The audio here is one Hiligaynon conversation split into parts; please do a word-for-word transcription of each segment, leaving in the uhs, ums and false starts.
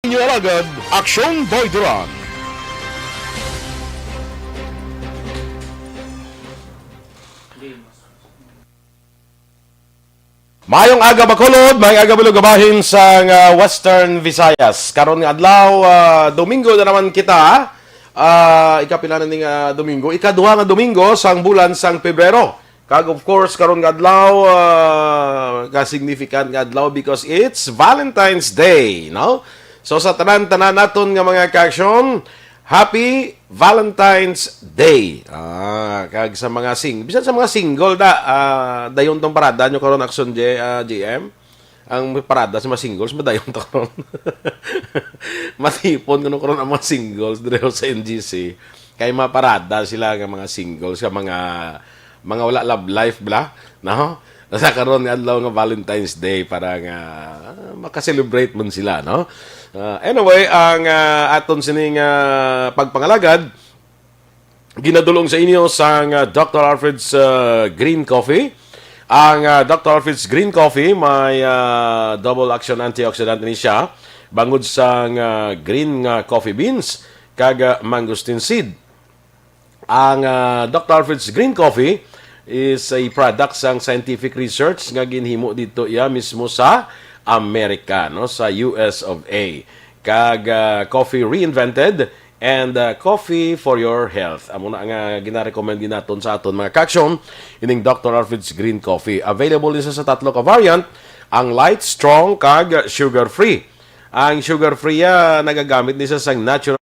Inyo alagad, Aksyon Boy Duran. Mayong aga, Bacolod, mayong aga, Bacolod, kabahin sang, ah, Western Visayas. Karon nga adlaw, ah, Domingo na naman kita. Ah, ikapila na ni nga Domingo? Ikaduha nga Domingo sang bulan sang Pebrero. Kag of course, karon nga adlaw, ah, ka significant nga adlaw because it's Valentine's Day, no? So sa tanan-tanan naton nga mga kaaksyon, Happy Valentine's Day. Ah, kag sa mga sing, bisan sa mga single da, ah, dayon tong parada nyo karon, Aksyon J, ah, J M. Ang parada sa mga singles, madayon to karon. Matipon ko karon ang mga singles diri sa N G C. Kay maparada sila nga mga singles, sa mga, mga wala love life bla, no? Sa karon nga adlaw nga Valentine's Day para nga, ah, maka-celebrate man sila, no? Ah, anyway, ang, ah, aton sining, ah, pagpangalagad ginadulong sa inyo sang, ah, Doctor Alfred's, ah, Green Coffee. Ang, ah, Doctor Alfred's Green Coffee may, ah, double action antioxidant ni siya bangod sang, ah, green nga coffee beans kag, ah, mangosteen seed. Ang, ah, Doctor Alfred's Green Coffee is a product sang scientific research nga ginhimo dito iya mismo sa Amerika, no, sa U S of A. Kag, ah, coffee reinvented and, ah, coffee for your health. Amo na nga ginarecommend din naton sa aton mga kaaksyon, ining Doctor Alfred's Green Coffee. Available din siya sa tatlo ka variant, ang light, strong, kag sugar-free. Ang sugar-free, ah, nagagamit ni siya sa natural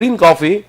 Green coffee,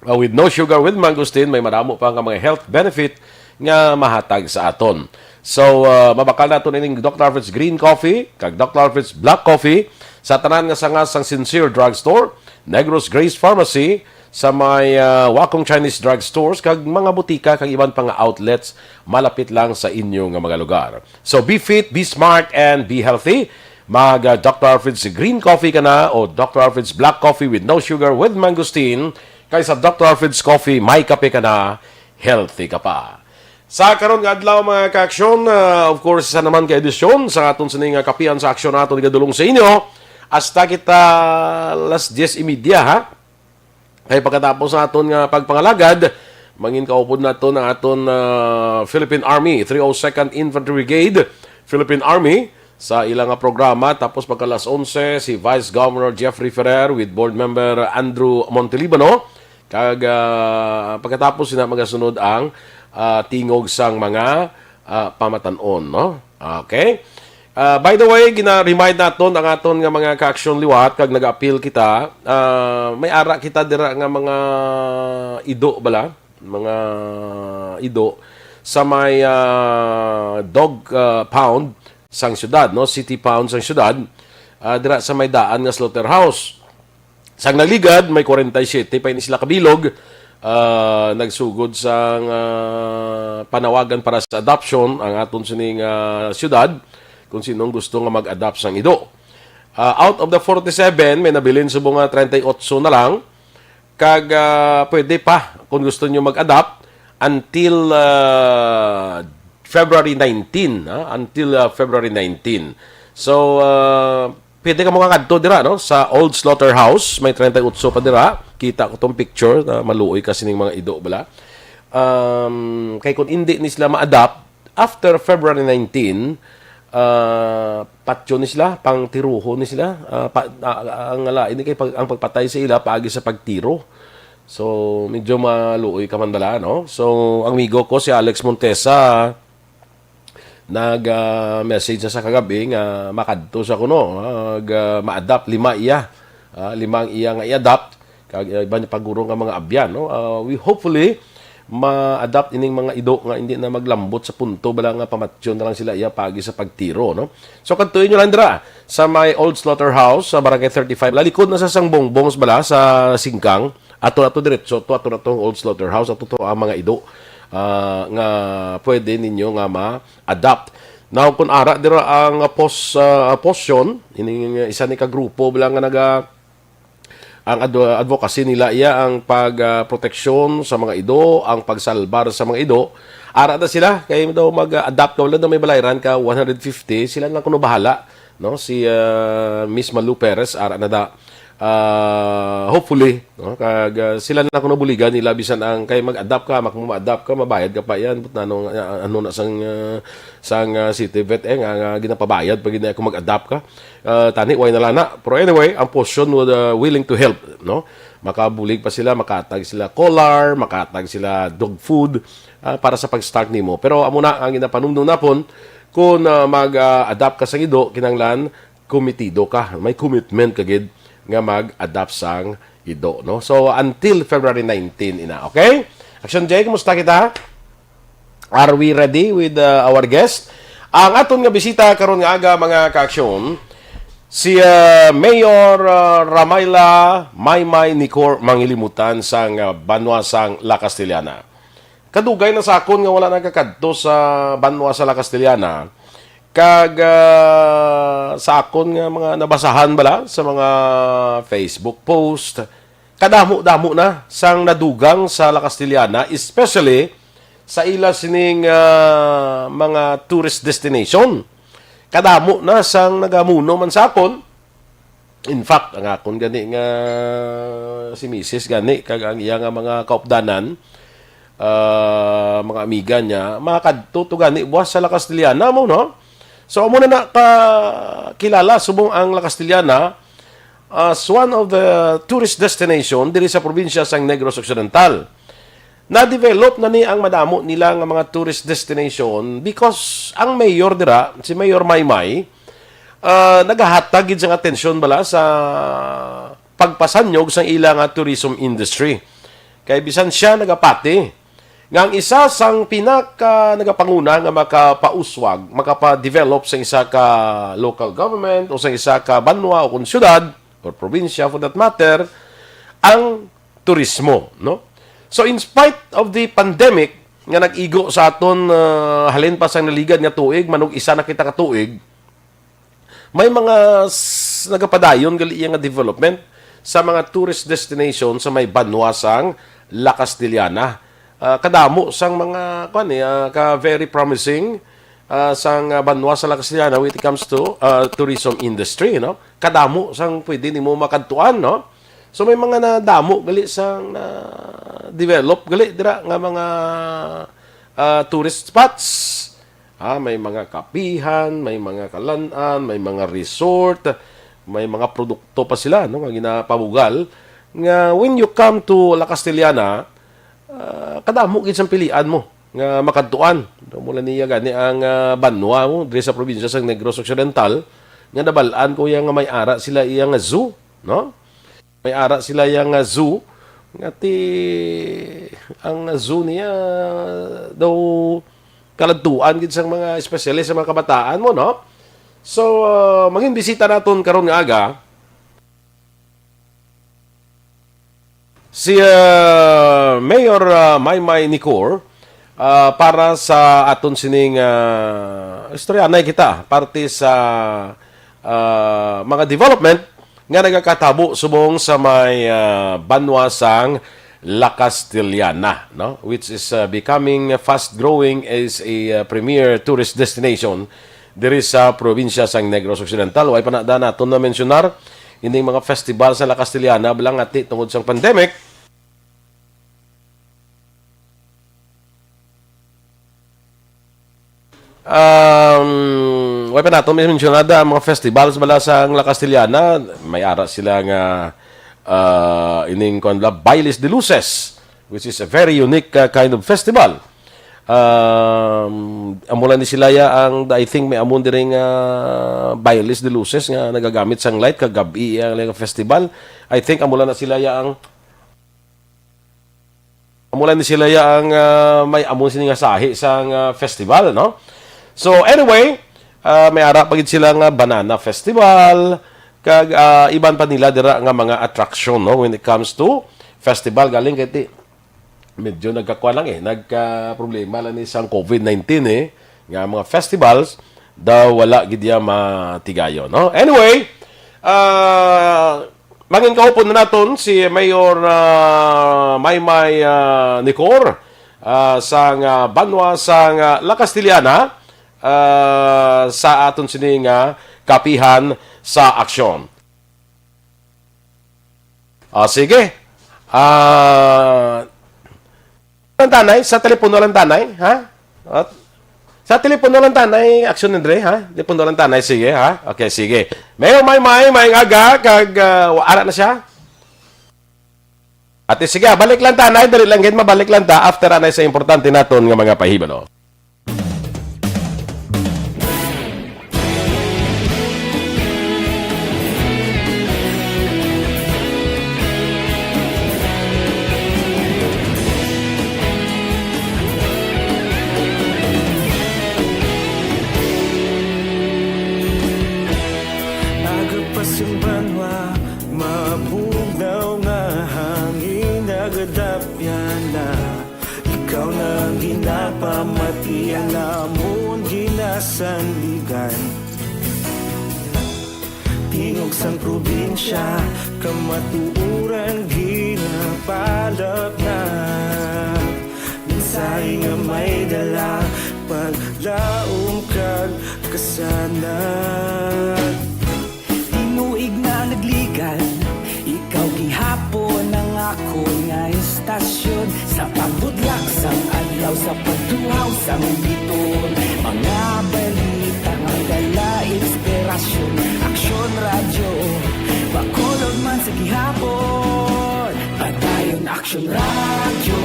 uh, with no sugar, with mangosteen, may madamo pa nga mga health benefit nga mahatag sa aton. So, uh, mabakal naton ining Doctor Alfred's Green Coffee kag Doctor Alfred's Black Coffee sa tanan nga sanga sang Sincere Drugstore, Negros Grace Pharmacy, sa may, uh, Wakong Chinese Drugstores, kag mga butika kag iban pa nga outlets malapit lang sa inyo nga mga lugar. So, be fit, be smart, and be healthy. Mag, uh, Doctor Alfred's Green Coffee ka na o Doctor Alfred's Black Coffee with no sugar, with mangosteen. Kay sa Doctor Alfred's Coffee, may kape ka na, healthy ka pa. Sa karon nga adlaw, mga kaaksyon, uh, of course, sa naman ka edisyon sa aton sini nga Kapian sa Aksyon naton igadulong sa inyo. Hasta kita alas diez y media, ha? Kay pagkatapos sa aton nga pagpangalagad, mangin kaupod naton ang aton, ah, Philippine Army, three oh second Infantry Brigade, Philippine Army, sa ila nga programa. Tapos pagka alas onse, si Vice Governor Jeffrey Ferrer with Board Member Andrew Montelibano. Kag, ah, pagkatapos sina magasunod ang, ah, tingog sang mga, ah, pamatan-on, no? Okay? Ah, by the way, gina-remind naton ang aton nga mga ka-aksyon liwat kag nag-apil kita. Ah, may ara kita dira nga mga ido bala, mga ido sa may, ah, dog, ah, pound sang syudad, no? City pound sang syudad. Ah, dira sa may daan nga slaughterhouse. Sang nagligad, may forty-seven pa ini sila kabilog, ah, nagsugod sang, ah, panawagan para sa adoption ang aton sining, ah, siyudad, kung sinong gusto nga mag-adopt sang ido. Ah, out of the forty-seven, may nabilin subong nga treinta y ocho na lang, kag, ah, pwede pa kung gusto nyo mag-adopt until, ah, February nineteen, ha? Until, ah, February nineteen. So, ah, pwede ka makakadto dira, no? Sa Old Slaughterhouse, may treinta y ocho pa dira. Kita ko tong picture na maluoy ka sining mga ido bala. Um, kay kung hindi ni sila ma-adopt, after February nineteen, ah, patyon ni sila, pangtiruhon ni sila. Ah, pa, ah, ang lain ni kay pag, ang pagpatay sa ila paagi sa pagtiro. So, medyo maluoy ka man bala, no? So, ang amigo ko si Alex Montesa, nag, ah, message sa kagabi nga makadto sa kuno, ah, mag, ah, ma-adopt, lima iya. Ah, lima ang iya nga i-adopt. Kag, ah, iban pa guro nga mga abyan, no? Ah, we hopefully ma-adopt ining mga ido nga hindi na maglambot sa punto bala nga pamatyon na lang sila iya paagi sa pagtiro, no? So, kadtuin nyo lang dira sa may Old Slaughterhouse sa Barangay thirty-five. Lalikod na sa Sangbongbongs bala sa Singkang. Ato na to diretso, to ato na to Old Slaughterhouse, ato to ang mga ido, ah, nga pwede ninyo nga ma-adopt. Now, kung ara dira ang pos, ah, posyon, ining isa ni ka grupo bala nga naga, ang advo-, advocacy nila iya ang pag, ah, proteksyon sa mga ido, ang pagsalbar sa mga ido. Ara na sila kay daw mag-adopt ka, wala na may balayran ka, one hundred fifty, sila na kuno bahala, no? Si, ah, Miss Malu Perez, ara na da. Ah, hopefully, no? Kag, ah, sila na kuno buligan nila bisan ang kay mag-adopt ka, mak-, ma-adopt ka, mabayad ka pa yan. But ano, ah, ano na sang, ah, sang, ah, city vet, eh, nga, nga ginapabayad pag gina-, kung mag-adopt ka. Ah, tani, way na lang na. Pero anyway, ang posyon would, ah, willing to help, no? Makabulig pa sila, makatag sila collar, makatag sila dog food, ah, para sa pag-start nimo. Pero amo na ang ginapanumdum napon, kung, ah, mag, ah, adopt ka sa ido, kinahanglan kometido ka, may commitment ka gid nga mag-adopt sang ido, no? So, until February nineteen ina, okay? Action J, kumusta kita? Are we ready with, uh, our guest? Ang aton nga bisita karon nga aga, mga ka-aksyon, si, uh, Mayor, uh, Ramayla Maymay Nicor, mangilimutan sang, uh, banwa sang La Castellana. Kadugay na sa akon nga wala nagakadto sa banwa sa La Castellana, kag, ah, sa akon nga mga nabasahan bala sa mga Facebook post, kadamo-damo na sang nadugang sa La Castellana, especially sa ila sining, ah, mga tourist destination. Kadamo na sang nagamuno man sa akon. In fact, ang akon gani nga si misis gani kag ang iya nga mga kaupdanan, ah, mga amiga niya, makadto to gani buwas sa La Castellana mo, no? So, amo na na ka kilala subong ang La Castellana as one of the tourist destination diri sa probinsya sang Negros Occidental. Na-develop na ni ang madamo nila nga mga tourist destination because ang mayor dira, si Mayor Maymay, ah, nagahatag gid sang atensyon bala sa pagpasanyog sang ila nga tourism industry. Kay bisan siya nagapati nga ang isa sang pinaka nagapanguna nga makapauswag, makapa-develop sa isa ka local government o sa isa ka banwa o kung syudad or probinsya for that matter, ang turismo, no? So, in spite of the pandemic nga nag-igo sa aton, ah, halin pa sang naligad nga tuig, manug-isa na kita ka tuig, may mga s-, nagapadayon gali iya nga development sa mga tourist destination sa may banwa sang La Castellana. Ah, kadamo sang mga, kuwan, eh, ah, ka very promising, ah, sang, ah, banwa sa La Castellana when it comes to, ah, tourism industry, no? Kadamo sang pwede nimo makadtuan, no? So, may mga nadamo gali sang na-develop gali dira nga mga, ah, tourist spots. Ah, may mga kapihan, may mga kalan-an, may mga resort, may mga produkto pa sila, no, nga ginapabugal. Nga when you come to La Castellana, ah, kadamo gid sang pilian mo nga makadtuan. Mula niya gani ang, ah, banwa mo diri sa probinsya sa Negros Occidental, nga nabal-an ko iya nga may ara sila iya nga zoo, no? May ara sila iya nga zoo, nga ti ang zoo niya daw kaladtuan gid sang mga, especially sa mga kabataan mo, no? So, ah, mangin bisita naton karon nga aga, si, ah, Mayor, ah, Maymay Nicor, ah, para sa aton sining, ah, istoryanay kita parte sa, ah, mga development nga nagakatabo subong sa may, ah, banwa sang La Castellana, no? Which is, uh, becoming fast growing as a, uh, premier tourist destination diri sa probinsya sang Negros Occidental. Way pa na da naton na-mensyonar ining mga festival sa La Castellana, bala nga ti tungod sang pandemic. Um, way pa nato may mensyonada ang mga festivals bala sa La Castellana. May ara sila nga, ah, ining, kuwan bala, Bailes de Luces, which is a very unique, uh, kind of festival. Um, amo lang ni sila ya ang, I think, may amo diri nga Bailes de Luces nga nagagamit sang light kag gab-i ang ilang festival. I think amo lang na sila ya ang Amo lang ni sila ya ang, ah, may amo sini nga sahi sang, ah, festival, no? So, anyway, ah, may ara pa gid sila nga banana festival, kag, ah, iban pa nila dira nga mga attraction, no? When it comes to festival, galing kay ti-, medyo nagkakuha lang eh, nagka-problema lang ni sang covid nineteen eh, nga mga festivals, daw wala gid ya matigayon, no? Anyway, ah, mangin kaupod na naton si Mayor, ah, Maymay, ah, Nicor, ah, sang, ah, banwa sang, ah, La Castellana, ah, sa aton sini nga kapihan sa aksyon. Ah, sige. Ah, lang tanay, sa telepono lang tanay, ha? At, sa telepono lang tanay, aksyon, Andre, ha? Telepono lang tanay, sige, ha? Okay, sige. Mayor Maymay, maayong aga, kag, ah, wa-, ara na siya? Ate, sige, ah, balik lang tanay, dali lang gid, mabalik lang ta, after anay sa importante naton nga mga pahibalo. Aga pa sing banwa, mabugnaw nga hangin, nagadapyan na. Ikaw na ang ginapamati, ang amon ginasandigan. Tingog sang probinsya, kamatuoran ginapalapnag. Mensahe nga may dala, paglaom kag kasanag. Tinuig na nagligan, ikaw gihapon ang akon nga istasyon. Sa pagbutlak sang adlaw, sa pagtuhaw sang biton, mga balita nga dala inspirasyon. Aksyon Radyo, Bacolod man sa gihapon. Padayon Aksyon Radyo,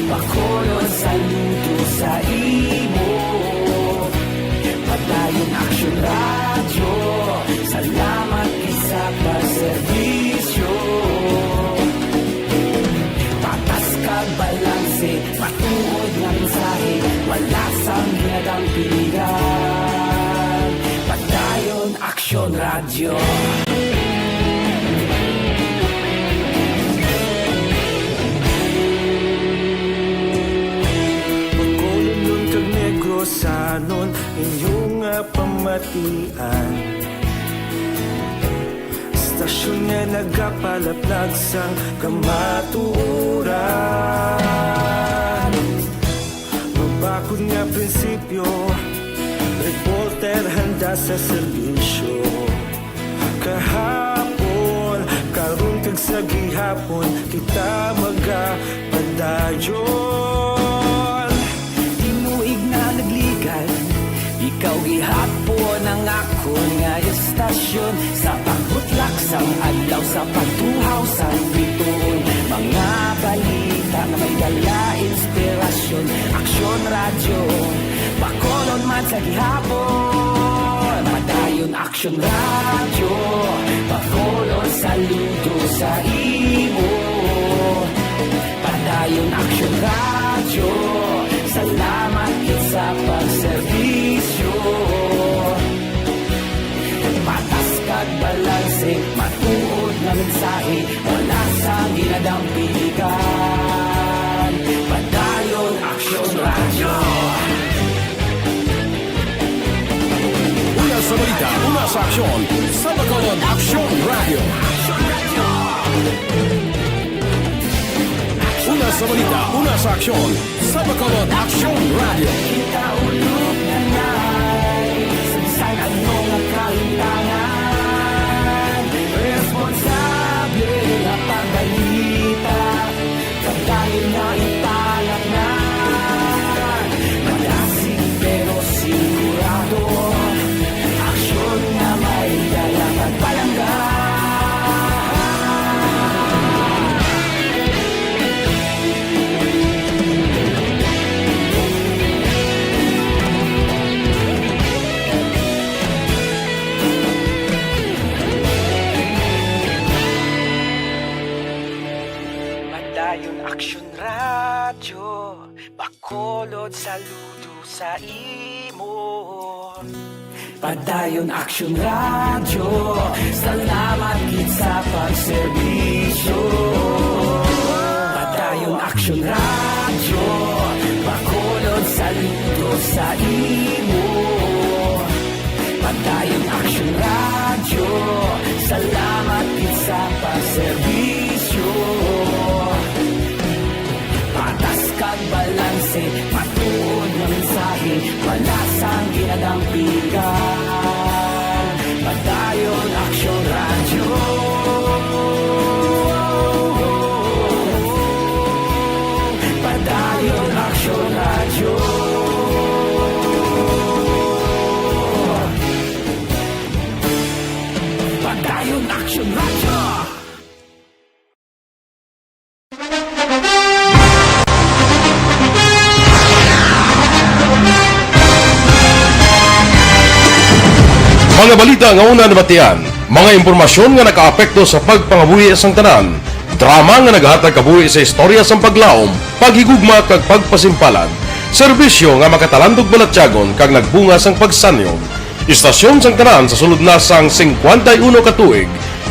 Bacolod, saludo sa imo. Padayon Aksyon Radyo, salamat gid sa pagserbisyo. Patas kag balanse, matuod nga mensahe, wala sang ginadampigan. Padayon Aksyon Radyo. Bacolodnon kag Negrosanon, inyo nga pamatian. Istasyon nga nagapalaplag sang kamatuoran. Mabakod nga prinsipyo, reporter handa sa serbisyo. Kahapon, karon kag sa gihapon, kita magapadayon. Tinuig na nagligan, ikaw gihapon ang akon nga istasyon. Sa pagbutlak sang adlaw, sa pagtuhaw sang biton, mga balita nga may dala inspirasyon. Aksyon Radyo, Bacolod man sa gihapon. Padayon Aksyon Radyo, Bacolod, saludo sa imo. Padayon Aksyon Radyo, salamat gid sa pagserbisyo. Patas kag balanse, matuod nga mensahe, wala sang ginadampigan. Padayon Aksyon Radyo. Una sa balita, una sa aksyon, sa Bacolod Aksyon Radyo. Aksyon Radyo. Sa balita, una sa aksyon, sa Bacolod Aksyon Radio. Kita ulog na nai, sa bisan ano nga kahitangan, responsable nga pagbalita, kag dayon nga italaknan. Malasig pero sigurado, aksyon nga may dala kag palangga. Padayon Aksyon Radyo, Bacolod, saludo sa imo. Padayon Aksyon Radyo, salamat gid sa pagserbisyo. Padayon Aksyon Radyo, Bacolod, saludo sa imo. Padayon Aksyon Radyo, salamat gid sa pagserbisyo. Patas kag balanse, matuod nga mensahe, wala sang ginadampigan. Padayon Aksyon Radyo. Padayon Aksyon Radyo. Padayon Aksyon Radyo. Mga balita nga una nabatian, mga impormasyon nga nakaapekto sa pagpangabuhi sang tanan, drama nga naghatag kabuhi sa istorya sang paglaom, paghigugma kag pagpasimpalan, serbisyo nga makatalandog balatyagon kag nagbunga sang pagsanyon. Istasyon sang tanan sa sulod na sang singkwenta y uno ka tuig.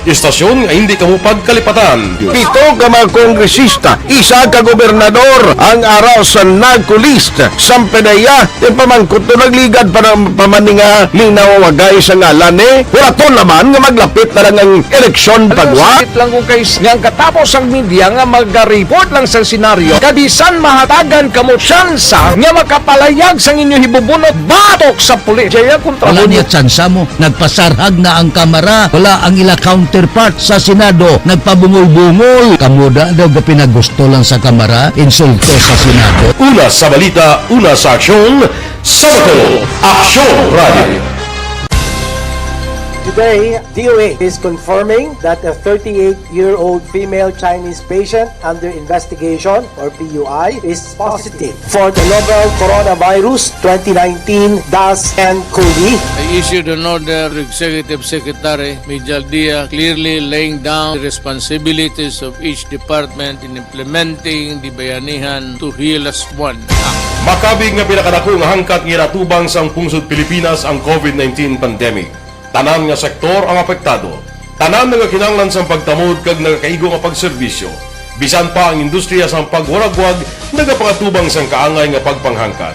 Istasyon nga hindi kamo pagkalipatan. Pito ka mga kongresista, isa ka gobernador ang ara sa NAGCO list. Sang PDEA, ipamangkot to, nagligad pa na, pa man ni nga linawagay sa ngalan, eh. Huraton naman nga maglapit na lang ang eleksyon. Ano, pagwa. Sakit lang kung kay s-, nga ang katapos ang media nga maga-report lang sa senaryo, kabisan mahatagan kamo tsansa nga makapalayag sang inyo hibubunot batok sa pulis. Jaya kontra. Wala mo niya tsansa mo. Nagpasarhag na ang kamara. Wala ang ila counterpart sa Senado. Nagpabungol-bungol. Kamo da daw gapinagusto lang sa kamara. Insulto sa Senado. Una sa balita, una sa aksyon, sa Bacolod Aksyon Radio. Today, D O A is confirming that a thirty-eight-year-old female Chinese patient under investigation, or P U I, is positive for the novel coronavirus twenty nineteen dash N cov. I issued an order to Executive Secretary Mijal Dia, clearly laying down the responsibilities of each department in implementing the Bayanihan to Heal As One Act. Makabig nga pinakadako nga hangkat nga ginatubang sang pungsod Pilipinas ang covid nineteen pandemic. Tanan nga sektor ang apektado. Tanan nagakinahanglan sang pagtamod kag nagakaigo nga pagserbisyo. Bisan pa ang industriya sang pagwaragwag nagapangatubang sang kaangay nga pagpanghangkat.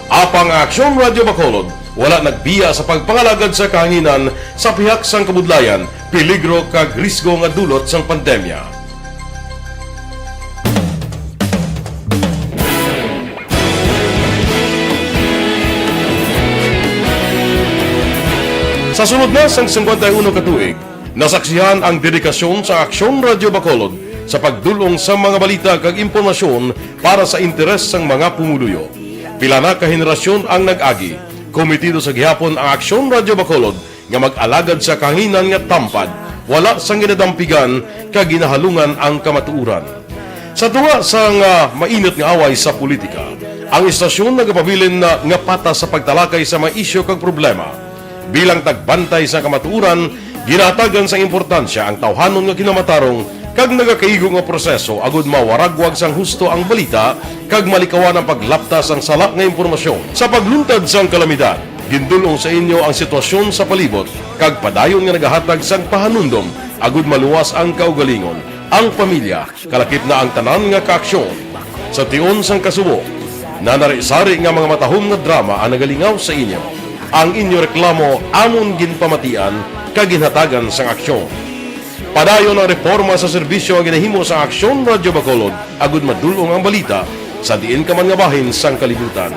Apang ang Aksyon Radio Bacolod wala nagbiya sa pagpangalagad sa kahanginan sa pihak sang kabudlayan, peligro kag risgo nga dulot sang pandemya. Sa sulod na sang singkwenta y uno ka tuig, nasaksihan ang dedikasyon sa Aksyon Radio Bacolod sa pagdul-ong sa mga balita kag impormasyon para sa interes sang mga pumuluyo. Pila na ka henerasyon ang nag-agi. Komitido sa gihapon ang Aksyon Radio Bacolod nga mag-alagad sa kahanginan nga tampad, wala sang ginadampigan kag ginahalungan ang kamatuoran. Sa tunga sang, ah, mainit nga away sa politika, ang istasyon nagapabilin na nga patas sa pagtalakay sa mga isyu kag problema. Bilang tagbantay sa kamatuoran, ginahatagan sang importansya ang tawhanon nga kinamatarong kag nagakaigo nga proseso agud mawaragwag sang husto ang balita kag malikawan ang paglapta sang sala nga impormasyon. Sa pagluntad sang kalamidad, gindul-ong sa inyo ang sitwasyon sa palibot kag padayon nga nagahatag sang pahanumdom agud maluwas ang kaugalingon, ang pamilya, kalakip na ang tanan nga kaaksyon. Sa tion sang kasubo, nanari-sari nga mga matahom nga drama ang nagalingaw sa inyo. Ang inyo reklamo amon ginpamatian kag ginhatagan sang aksyon. Padayon ang reporma sa serbisyo nga ginahimo sa Aksyon Radyo Bacolod, agud madul-ong ang balita sa diin ka man nga bahin sang kalibutan.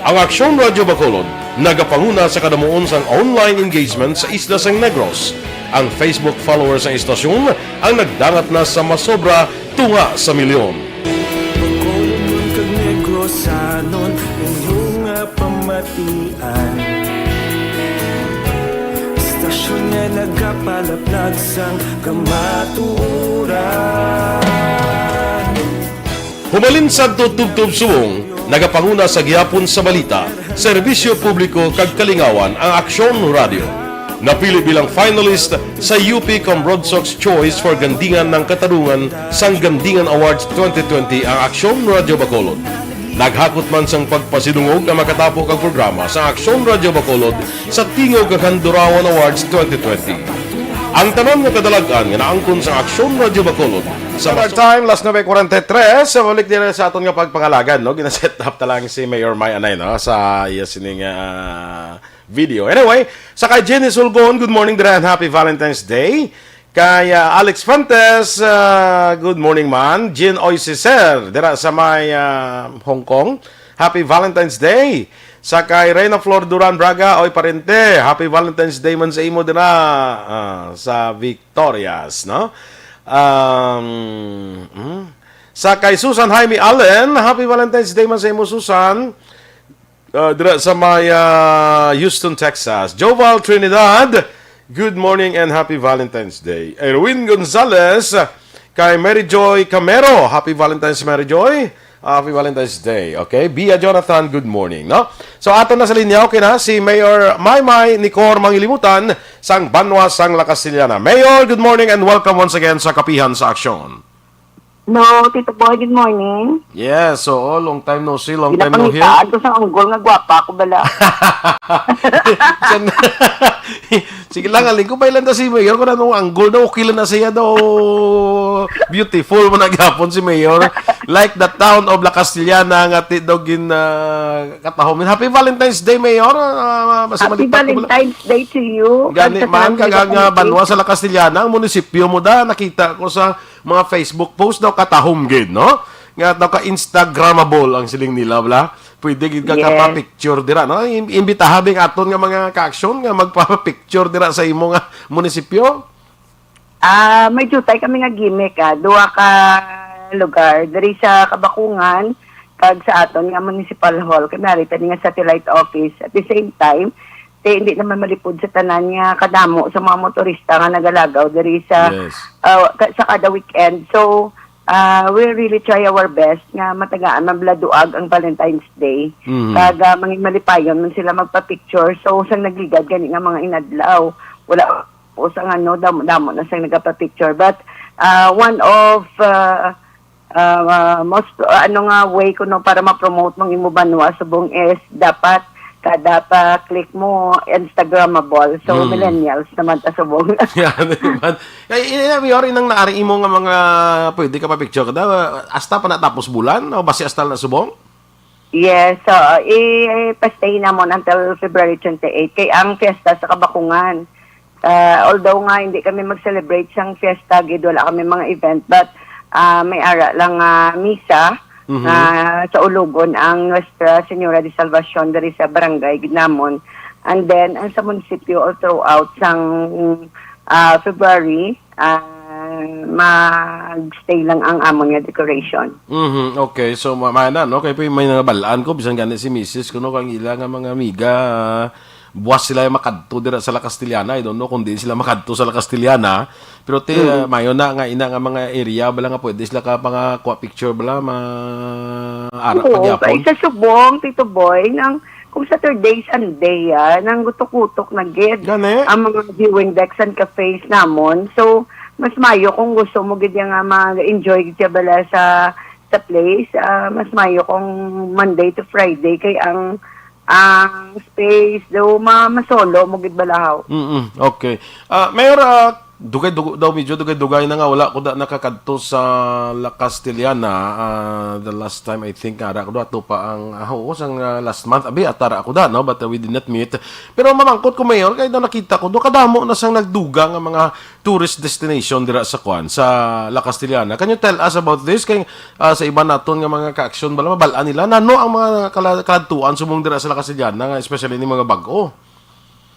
Ang Aksyon Radyo Bacolod nagapanguna sa kadamuon sang online engagement sa isla sang Negros. Ang Facebook followers sang istasyon ang nagdangat na sa masobra tunga sa milyon. Bacolodon kag Negrosanon, inyo nga pamatian. Istasyon nga nagapalaplag sang kamatuoran. Humalin sadto tubtob subong, nagapanguna sa gihapon sa balita, serbisyo publiko kag kalingawan ang Aksyon Radio. Napili bilang finalist sa U P Cambrodsoc's Choice for Gandingan ng Katarungan sang Gandingan Awards twenty twenty ang Aksyon Radio Bacolod. Naghakot man sang pagpasidungog ang makatapo kag programa sa Aksyon Radio Bacolod sa Tingog kag Handurawan Awards twenty twenty. Ang tanan nga kadalag-an nga naangkon sa Aksyon Radio Bacolod sa Our time, last nove forty-three. Sa balik diri sa aton nga pagpangalagan, no? Gina-set up ta lang si Mayor May Anay, no? Sa iya sining, ah, video. Anyway, sa kay Jenny Sulgon, good morning, dira, and happy Valentine's Day. Kay, ah, Alex Fuentes, ah, good morning, man. Jean Oisicer, dira sa may, ah, Hong Kong. Happy Valentine's Day. Sa kay Reyna Flor Duran Braga, oy, parente, happy Valentine's Day man sa imo dira, ah, sa Victorias, no? Um, mm. Sa kay Susan Jaime Allen, happy Valentine's Day man sa imo, Susan. Ah, dira sa may, ah, Houston, Texas. Joval Trinidad, good morning and happy Valentine's Day. Erwin Gonzalez, kay Mary Joy Camero, happy Valentine's, Mary Joy. Happy Valentine's Day. Okay, Bia Jonathan, good morning, no? So, ato na sa linya, okay na, si Mayor Maymay Nicor Mangilimutan, sang Banwa sang La Castellana. Mayor, good morning and welcome once again sa Kapihan sa Aksyon. No, Tito Boy, good morning. Yes, oo, long time no see, long time no hear. Ginapangitaan ko sa anggol nga gwapa ako bala. San-, sige lang, aling ko, bailan ta si Mayor, kung anong anggol daw, okay lang na siya daw. Beautiful mo na gyapon si Mayor. Like the town of La Castellana, nga ti daw gin, ah, katahom. Happy Valentine's Day, Mayor. Ah, mas Happy malipat ko bala. Valentine's Day to you. Gani At sa man, tanan kag nga nga Philippines. Banwa sa La Castellana, ang munisipyo mo da, nakita ko sa mga Facebook post daw katahom gid, no? Nga daw ka-Instagrammable ang siling nila, bala. Pwede gid ka Yes. kapapicture dira, no? Im-, imbitaha bing aton nga mga ka-aksyon nga magpapicture dira sa imo nga munisipyo. Ah, may jutay kami nga gimmick, ah. Duha ka lugar, diri sa Kabakungan, kag sa aton nga municipal hall. Kay may ari tani nga satellite office. At the same time, ti, hindi naman malipod sa tanan nga kadamo sa mga motorista nga nagalagaw diri sa, Yes. ah, ka-, sa kada weekend. So, ah, we really try our best nga matagaan man bala duag ang Valentine's Day. Mhm. Kag, ah, mangin malipayon man sila magpa-picture. So, sang nagligad gani nga mga inadlaw, wala po sang ano, damo-damo na sang nagapa-picture. But, ah, one of, ah, ah, ah, most, ah, ano nga way kuno para ma-promote mong imo banwa subong is dapat kada pa-click mo, Instagrammable. So, Hmm. millennials naman ta subong. Yan naman. Ay, ina, Mayor, inang naari imo nga mga pwede ka pa-picture kada, hasta pa na tapos bulan, o basi hasta na subong? Yes, so, i-, i-pastay namon until February twenty-eight. Kay ang fiesta sa Kabakungan. Ah, although nga hindi kami mag-celebrate sang fiesta, gid wala kami mga event, but, ah, may ara lang nga misa Mhm. nga sa Ulugon ang Nuestra Señora de Salvacion diri sa barangay gid namon. And then, ang sa munisipyo all throughout sang, ah, February, ah, mag-stay lang ang amon nga decoration. Mhm, okay. So, ma-, mana, no? Kay may nabal-an ko, bisan gani si misis ko, no, kang ila nga mga amiga, ah, buwas sila makadto dira sa La Castellana. I don't know kung diin sila makadto sa La Castellana. Pero ti, Mm. ah, mayo na nga ina nga mga area, bala nga pwede sila ka mga kuha picture, bala, ma-, ara Oo, pagyapon. Kay sa Subong, Tito Boy, nang kung Saturday, Sunday, ah, nang gutok-gutok na gid Gani? ang mga viewing decks and cafes namon. So, mas mayo kung gusto mo gid nga mag-enjoy gid ka bala sa, sa place. Ah, mas mayo kung Monday to Friday kay ang, ang space do ma-, masolo mo gid balahaw. Mm-mm, okay. Ah, Mayor, ah, Dugay, dug-, daw medyo dugay-dugay na nga wala ko da nakakadto sa La Castellana. Ah, the last time, I think, ara ko da, ato pa ang, ah, oo, sang, ah, last month, abi, ata ra ako da, no? But, uh, we did not meet. Pero mamangkot ko, Mayor, kay daw nakita ko, do kadamo na sang nagdugang nga mga tourist destination dira sa kwan, sa La Castellana. Can you tell us about this? Kay, ah, sa iba naton nga mga ka-action, bala, mabal-an nila, nano ang mga kala-, kaladtuan subong dira sa La Castellana, nga especially ni mga bag-o?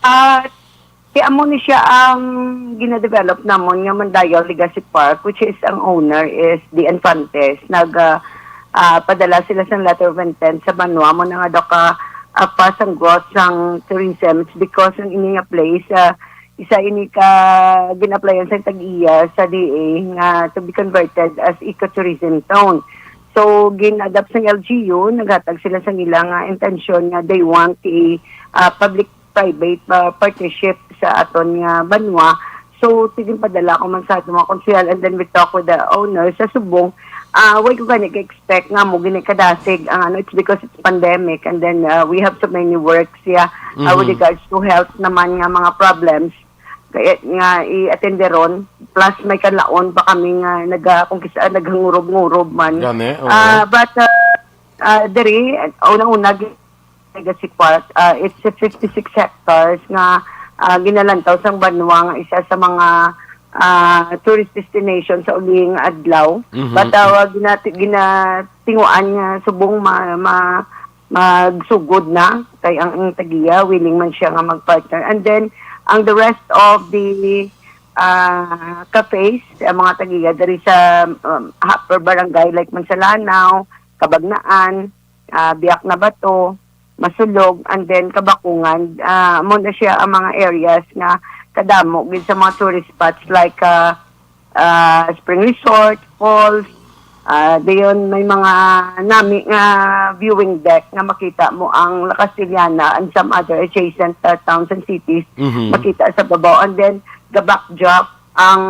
Ah, Kaya amo ni siya ang ginadevelop namon nga Mandayaw Legacy Park, which is ang owner is the Infantes. Nag, ah, ah, padala sila sang letter of intent sa banwa mo na nga daw ka, ah, pa sang growth sang tourism. It's because ang ini nga place, ah, isa ini ka ginaplayan sa tag-iya sa D A nga to be converted as ecotourism zone. So, gin-adopt sang L G U, naghatag sila sang ila nga intensyon nga they want a, ah, public private, ah, partnership sa aton nga banwa. So, tigin padala ko man sa aton mga konsehal, and then we talk with the owner sa subong. Ah, way ko gani ka-expect nga mo gini kadasig ang ano, it's because it's pandemic, and then, ah, we have so many works, yeah, ah, with Mhm. regards to health naman nga mga problems kaya nga i-attenderon. Plus, may kalaon pa kami nga naga-, kung kisa, naghangurog-ngurog man. Gani, oo. Ah, but, ah, ah, diri, unang-una, Legacy Park. Ah, it's a fifty-six hectares nga, ah, ginalantaw sang banwa nga isa sa mga, ah, tourist destination sa uling adlaw. Mhm. But, ah, ginati-, ginatinguan nga subong ma-, ma-, magsugod na kay ang, ang tagiya willing man siya nga mag-partner. And then, ang the rest of the, ah, cafes, ang mga tagiya diri sa, um, upper barangay like Mansalanaw, Cabagnaan, ah, Biak na Bato, Masulog, and then Kabakungan. Ah, amo na siya ang mga areas nga kadamo gid sa mga tourist spots like, ah, ah, Spring Resort, Falls, ah, dayon may mga nami nga viewing deck nga makita mo ang La Castellana and some other adjacent, ah, towns and cities Mhm. makita sa babaw. And then, the backdrop, ang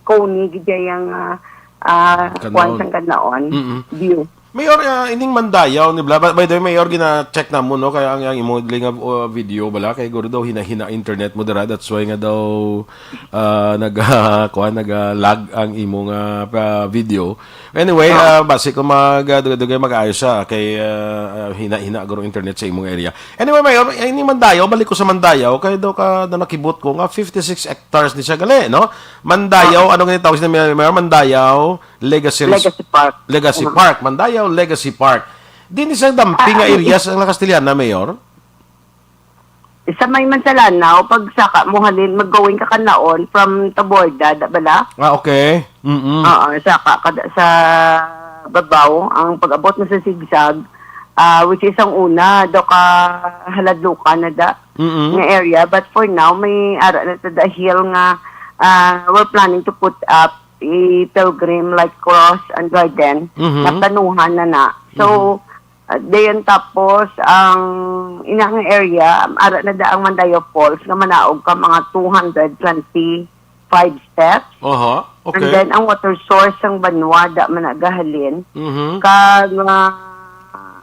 Coney, gid ang, ah, ah, Canlaon. Kuwan sang Canlaon Mm-mm. view. Mayor, ah, ining Mandayaw ni bla-, by, by the way, Mayor, gina-check na mo, no? Kaya ang, ang imo dili nga, uh, video bala kay guro daw hina-hina internet mo dira. That's why nga daw, ah, nag, ah, kuwan, nag, ah, lag ang imo nga, ah, video. Anyway, Ah. ah, basi kung mag, ah, dugay-dugay mag-ayos siya kay, ah, ah, hina-hina guro internet sa imong area. Anyway, Mayor, ining Mandayaw, balik ko sa Mandayaw, kay daw ka, daw nakibot ko nga fifty-six hectares ni siya gali, no? Mandayaw, Ah. ano nga tawag sa Mayor? Mandayaw, Legacy Res-, Legacy Park. Legacy Ano? Park, Mandayaw Legacy Park. Di ni sa damping nga Ah, areas ang La Castellana, Mayor? Sa may Mansalanaw, pag saka mo halin, mag-going ka Canlaon from Taborda, da bala? Ah, okay. Mm-mm. Oo, saka ka da-, sa babaw, ang pag-abot mo sa Sigsag, ah, which is ang una, do ka Haladlukan na da, Mm-mm. nga area. But for now, may ara na ta da hill nga, ah, we're planning to put up a pilgrim like cross and garden, Mhm. naplanuhan na na. So, Mhm. uh, dayon tapos, ang ina nga area, ara na da ang Mandayaw Falls nga manaog ka mga two hundred twenty-five steps. Aha, And okay. then, ang water source sang banwa, da man nagahalin. Mhm. Kag, ah,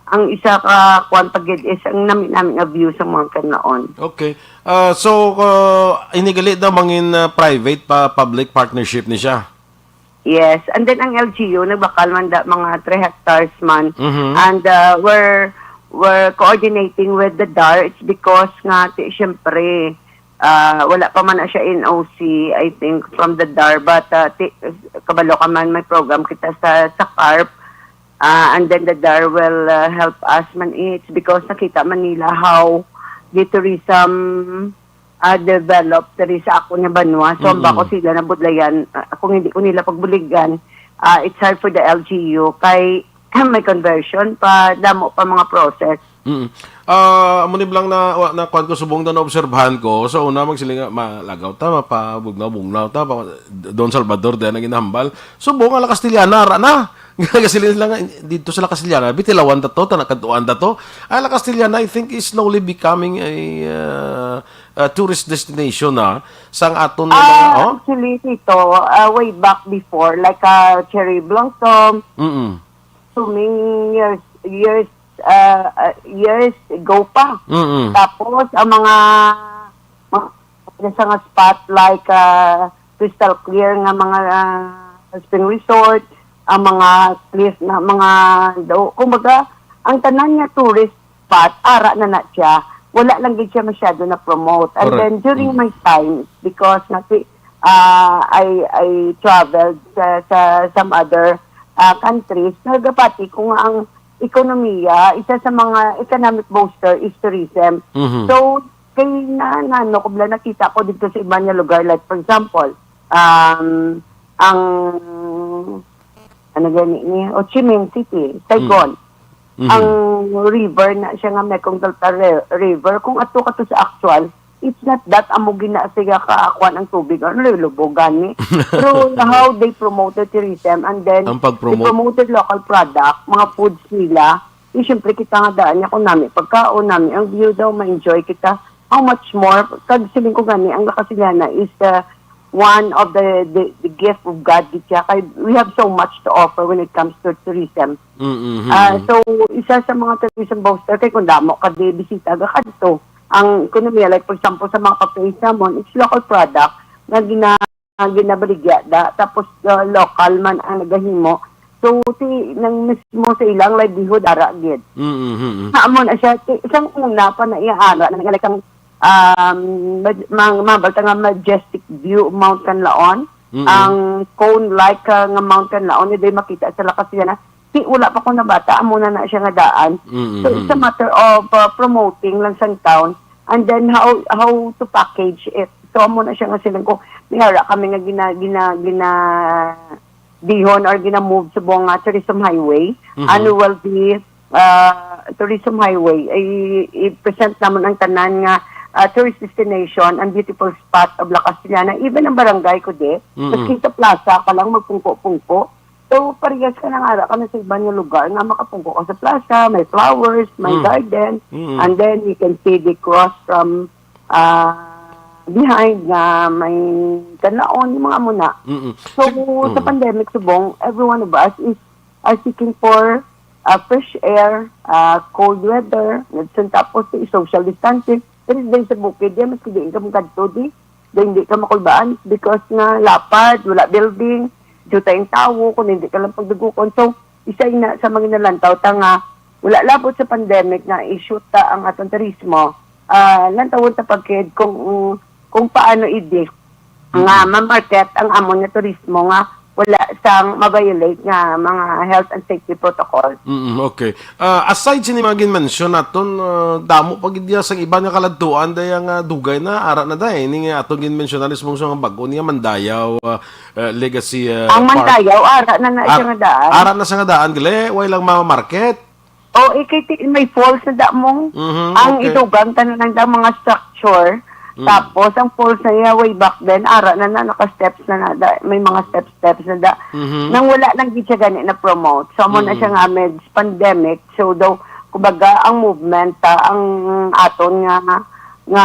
ang isa ka kwan pa gid is ang nami-nami nga view sa mga Canlaon. Okay. Ah, so, ah, ini gali daw mangin, ah, private pa public partnership ni siya? Yes. And then ang L G U, nagbakal man da mga three hectares man. Mhm. And, uh, we're, we're coordinating with the dar. It's because nga, ti, syempre, uh, wala pa man na siya N O C, I think, from the dar. But, uh, ti, kabalo ka man, may program kita sa, sa carp. Uh, and then the dar will, uh, help us man. It's because nakita man nila how the tourism ah, develop diri sa akon nga banwa. So, ang Mm-mm. bako sila nabudlayan, ah, kung hindi ko nila pagbuligan, ah, it's hard for the L G U kay may conversion pa, damo pa mga process. Mm. Ah, amo ni bala nga na, wa, na kuwan ko subong na naobserbahan ko. So, una, magsiling nga, malagaw ta, mapabugnaw-bugnaw ta, pa, Don Salvador, dahil nang ginahambal. Subong nga La Castellana, ara na. Nagasiling sila nga, dito sa La Castellana, bitilawan ta to, tanakadtuan ta to. Ang La Castellana, I think, is slowly becoming a, uh, a tourist destination, ah, sang aton nga mga, Ah, oh? Actually, Tito, ah, way back before, like, ah, Cherry Blossom, Mm-mm. Swimming years, years, ah, ah, years ago pa. Mm-mm. Tapos, ang mga, mga sa nga spot, like, ah, crystal clear nga mga, ah, spring resort, ang mga cliff na mga do-, kumbaga, ang tanan nga tourist spot, ara na na siya. Wala lang gid siya masyado na promote. And Correct. then during Mm. my time, because nga si, ah, I, I traveled sa, sa some other, ah, countries, nagapati ko nga ang ekonomiya, isa sa mga economic booster is tourism. Mhm. So, kay na, na, ano, kung nakita ko dito sa iba nga lugar, like, for example, um, ang, ano gani ni, Ho Chi Minh City, Saigon. Mhm. Ang river na siya nga Mekong Delta Ri-, River. Kung ato ka to sa actual, it's not that amo gina siya ka, kuwan ang tubig, ano, lubog gani. Pero how they promoted tourism and then Ang they pag-promote. promoted local product, mga foods nila. Di, syempre, kita nga daan niya kung nami pagkaon, nami ang view daw, ma-enjoy kita. How much more? Kag siling ko gani, ang La Castellana is the one of the, the, the gift of God, gid siya. Kay we have so much to offer when it comes to tourism. Mm-hmm. Ah, so, isa sa mga tourism booster, kay kung damo ka di bisita, ga kadto. Ang ekonomiya, like, for example, sa mga cafes namon, it's local product na gina-, ginabaligya da. Tapos, uh, local man ang nagahimo. So, ti, nang mismo sa ilang livelihood, ara gid. Mm-hmm. Sa amo na siya, ti, isang una pa na iya ara, na nag-, like, ang, um, mag-, mang-, mabal ta nga majestic view of Mount Canlaon. Mm-mm. Ang cone-like, uh, nga Mount Canlaon, hindi makita sa La Castellana. Ti, wala pa ko nabata, amo na na siya nga daan. Mm-mm. So, it's a matter of, uh, promoting lang sang town. And then, how, how to package it. So, amo na siya nga siling ko, may ara kami nga gina-, gina-, gina-, dihon or gina-move subong nga tourism highway. Mhm. Ano will be, uh, tourism highway, i-, i-present namon ang tanan nga, uh, tourist destination and beautiful spot of La Castellana, even ang barangay ko di, Mm-mm. maski sa plaza ka lang magpungko-pungko. So, parehas ka na nga, ara ka na sa iban nga lugar nga makapungko ka sa plaza, may flowers, may Mm. garden, Mm-mm. and then you can see the cross from, uh, behind nga may Canlaon, yung mga muna. Mm-mm. So, Sig-, sa mm. pandemic, subong, every one of us is, are seeking for, uh, fresh air, uh, cold weather, medicine, tapos si social distancing. Pero din sa bukid, yan, mas hindi ka magkadto, di. Di, hindi ka makulbaan because nga lapad, wala building, jutay ang tawo, kung hindi ka lang pagdugukon. So, isa ina sa mga nalantaw ta nga wala labot sa pandemic nga i-shoot ta ang atong turismo, ah, lantawon ta pagkid kung, kung paano idi nga Mm. ma-market ang amon nga turismo nga wala sang ma-violate nga mga health and safety protocol. Mm, okay. Ah, aside sini mga ginmensyon naton, ah, damo pa gid diya sang iban nga kaladtuan daya nga dugay na, ara na day, ini nga aton ginmensyonan mismo sa mga bag-o niya Mandayaw, ah, ah, Legacy, ah, Ang Park. Mandayaw, ara na na siya Ar-, nga daan. ara na siya nga daan, gali, way lang ma-market. O, eh, kay ti-, may falls na da mong Mhm, ang okay. idugang tanan ang da mga structure. Mm. Tapos, ang falls na iya way back then, ara na na, naka-steps na na da, may mga steps-steps na da. Mhm. Nang wala lang gid siya gani na-promote. So, amo na siya Mm. nga amidst pandemic. So, daw, kumbaga, ang movement, ah, ang aton nga, nga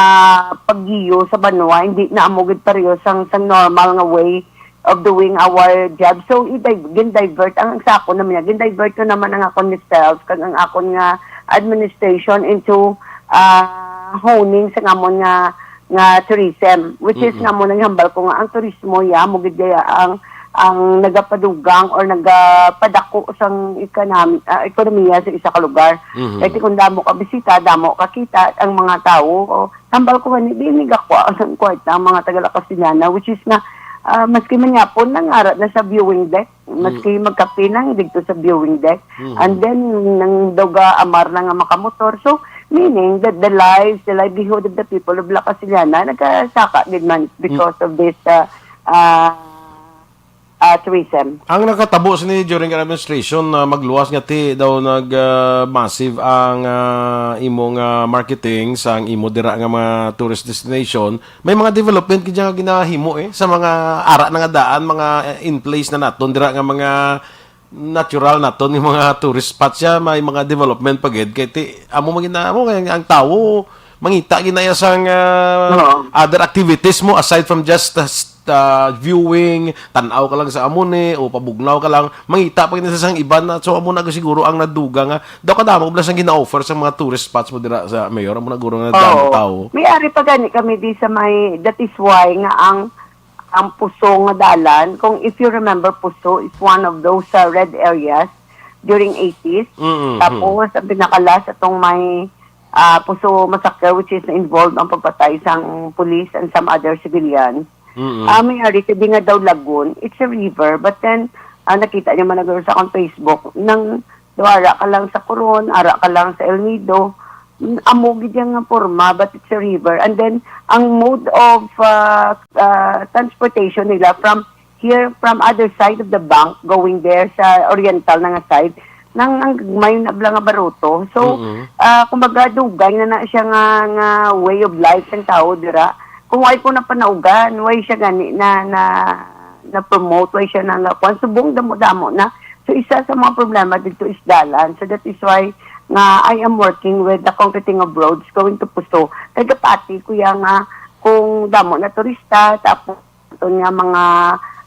paggiyo sa banwa, hindi na amo gid pareho sang, sang normal nga way of doing our job. So, i-di-, gin-divert ang, ang sa akon naman niya, gin-divert ko naman ang akon myself, kag ang akon nga administration into, ah, honing sa ngamon nga, nga tourism, which is Mm-mm. ngamon, naghambal ko nga ang turismo, ya, mo gid kaya ang, ang nagapadugang or nagapadako sang economy, ah, ekonomiya sa isa ka lugar. Mm-hmm. Kay kung damo ka bisita, damo ka kita, ang mga tawo, o, hambal ko gani, di ni gakuha sang kwarta ang mga taga La Castellana, which is nga, ah, maski manyapon, nangara na sa viewing deck, maski Mm. magkape lang, dito sa viewing deck. Mm. And then, nang duga, amar na nga makamotor. So, meaning that the lives, the livelihood of the people of La Castellana, nagkasaka gid man because Mm. of this, ah, ah, ah, tourism. Ang nakatabo sini during an administration na magluwas nga ti daw nag, ah, massive ang, ah, imo nga marketing sa ang imo dira nga mga tourist destination. May mga development gid nga ginahimo, eh, sa mga ara na nga daan, mga, eh, in place na naton dira nga mga natural naton nga mga tourist spots siya, may mga development pa gid. Kay ti, amo man gid na, amo kay ang tawo mangita gid na iya sang, ah, Oo. other activities mo aside from just, ah, s-, ah, viewing, tan-aw ka lang sa amo ni, o pabugnaw ka lang, mangita pa gid na sa sang iban na. So, amo na siguro ang nadugang nga, daw kadamo bala sang gina-offer sa mga tourist spots mo dira sa Mayor, amo na guro nga Oo. damo tawo. May ari pa gani kami di sa may, that is why nga ang ang Puso nga dalan. Kung if you remember, Puso is one of those, uh, red areas during eighties. Mm-mm. Tapos, ang pinakalas atong may, ah, Puso massacre, which is involved ang pagpatay sang police and some other civilians. Mm-mm. Ah, may ari, sabi nga daw lagun, it's a river. But then, ah, nakita niyo man nagaro sa akong Facebook, nang daw ara ka lang sa Coron, ara ka lang sa El Nido, n-, amo gid yang nga porma, but it's a river. And then, ang mode of, ah, ah, transportation nila from here, from other side of the bank, going there sa oriental na nga side, nang ang gagmay na bala nga baruto. So, Mm-mm. ah, kumbaga, dugay na na siya nga, nga way of life sang tao dira. Kung why ko napanaugan, why siya gani na, na, na-promote, why siya na nakuan, subong damo-damo na. So, isa sa mga problema dito is dalan. So, that is why nga I am working with the concreting of roads going to Puso. Kay gapati ko ya nga kung damo na turista, tapos aton nga mga,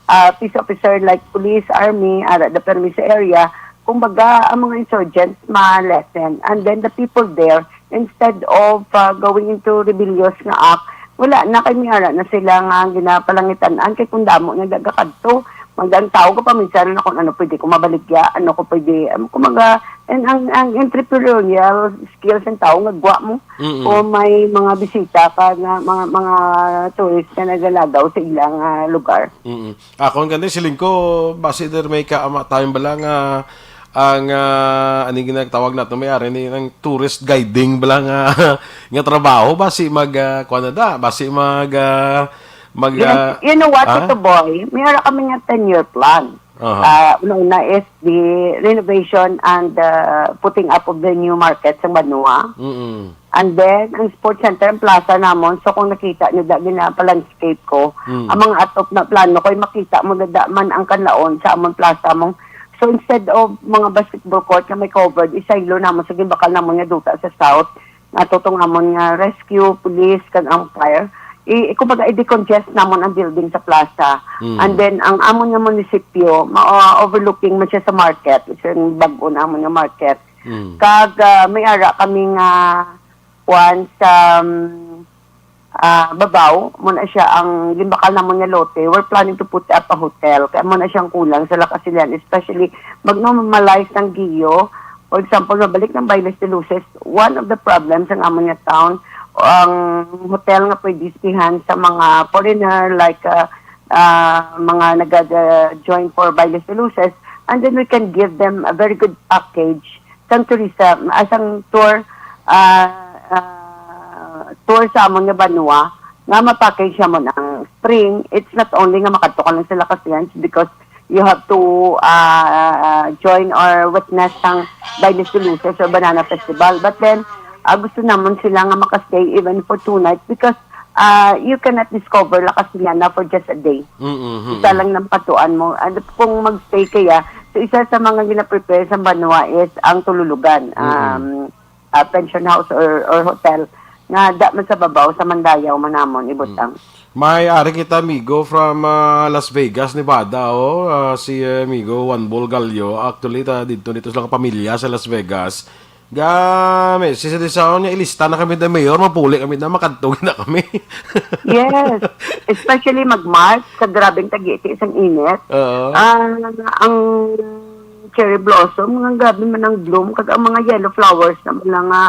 ah, peace officer like police, army, ara da permi sa area, kumbaga, ang mga insurgents ma-lessen. And then the people there, instead of, ah, going into rebellious nga act, wala na, kay may ara na sila nga ginapalangitan-an, kay kung damo na daga kadto, magda ang tao ko paminsan na kung ano pwede ko mabaligya, ano ko pwede, um, kumbaga, and ang, ang entrepreneurial skills ng tao nga gwa mo, Mm-mm. o may mga bisita ka na mga, mga tourist na nagalagaw sa ilang, ah, lugar. Mm-mm. Ako ang gani, siling ko, basi der may kaama time bala nga ang, ah, ani ginatawag nato, may ari ni ang tourist guiding bala nga, nga trabaho, basi mag, ah, kuwan na da, basi mag, ah, mag, You know, ah, you know what, ah? Tito Boy? May ara kami nga ten-year plan. Aha. Ah, una-una is the renovation and, ah, putting up of the new market sa Banwa. Mm-mm. And then, ang sports center, ang plaza namon, so kung nakita nyo, da, gina-landscape ko, Mm. ang mga atop na plano ko, ay makita mo na da man ang kanlaon sa amon plaza mo. So instead of mga basketball court na may covered, isaylo namon sa ginbakal namon nga duta sa south, nga tutong amon nga rescue, police, kag ang fire. I, i-, kumbaga, i-decongest namon ang building sa plaza. Mm. And then, ang amon nga munisipyo, ma-, overlooking man siya sa market, sa bag-o namon nga market. Mm. Kag, ah, may ara kami nga kuan sa, um, ah, babaw, mo na siya ang ginbakal namon nga lote. We're planning to put up a hotel. Kaya mo na siyang kulang sa La Castellana, especially mag-normalize ng Gio. For example, mabalik ng Bailes de Luces, one of the problems ang amon nga town, ang hotel nga pwede istihan sa mga foreigner, like, ah, ah, mga nag-join for Bailes de Luces, and then we can give them a very good package sang tourism, ah, sang tour, ah, ah, tour sa amon nga banwa, nga ma-package namon ang spring. It's not only nga makadto ka lang sa La Castellana because you have to, ah, ah, join or witness ang Bailes de Luces or Banana Festival. But then, ah, gusto namon sila nga makastay even for two nights because, ah, you cannot discover La Castellana for just a day. Mm-hmm. Isa lang nang patuan mo. And kung magstay kaya, so isa sa mga gina-prepare sa banwa is ang tululugan, Mm-mm. um, ah, pension house or, or hotel nga da man sa babaw sa Mandayaw man namon ibutang. Mm. May ari kita amigo from, ah, Las Vegas, Nevada, oh, ah, si, eh, amigo Juan Bol Gallo. Actually, ta, dito, dito sila kapamilya sa Las Vegas. Ga, may, si, si Dizon niya, ilista na kami na mayor, mapuli kami na, makadto na kami. Yes. Especially mag-March, sa grabing tagiti, isang init. Oo. Ah, ang cherry blossom, nga grabe man ang bloom, kag ang mga yellow flowers na mga nga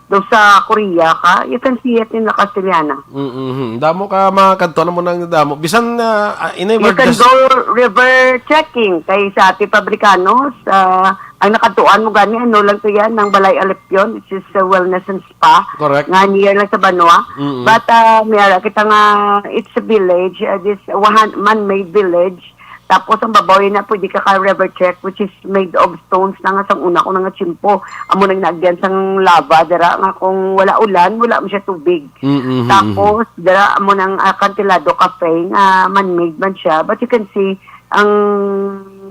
daw sa Korea ka, you can see it in La Castellana. Mm-hmm. Damo ka makadto na mo nang damo. Bisan, ah, ah, in a You word, can just go river trekking kay sa Ate Fabricanos, ah, ang nakadtuan mo gani, ano lang to yan, ng Balay Alepyon, which is, uh, Wellness and Spa. Correct. Nga near lang sa Banwa. Mm-mm. But, ah, may ara kita nga, it's a village, uh, this one, man-made village. Tapos ang babaw na pwede ka ka river trek, which is made of stones na nga sang una ko na nga tiyempo. Amo nang naagyan sang lava dira nga kung wala ulan, wala mo siya tubig. Mm-mm, mm-mm. Tapos dira amo nang akantilado cafe nga man-made man siya, but you can see ang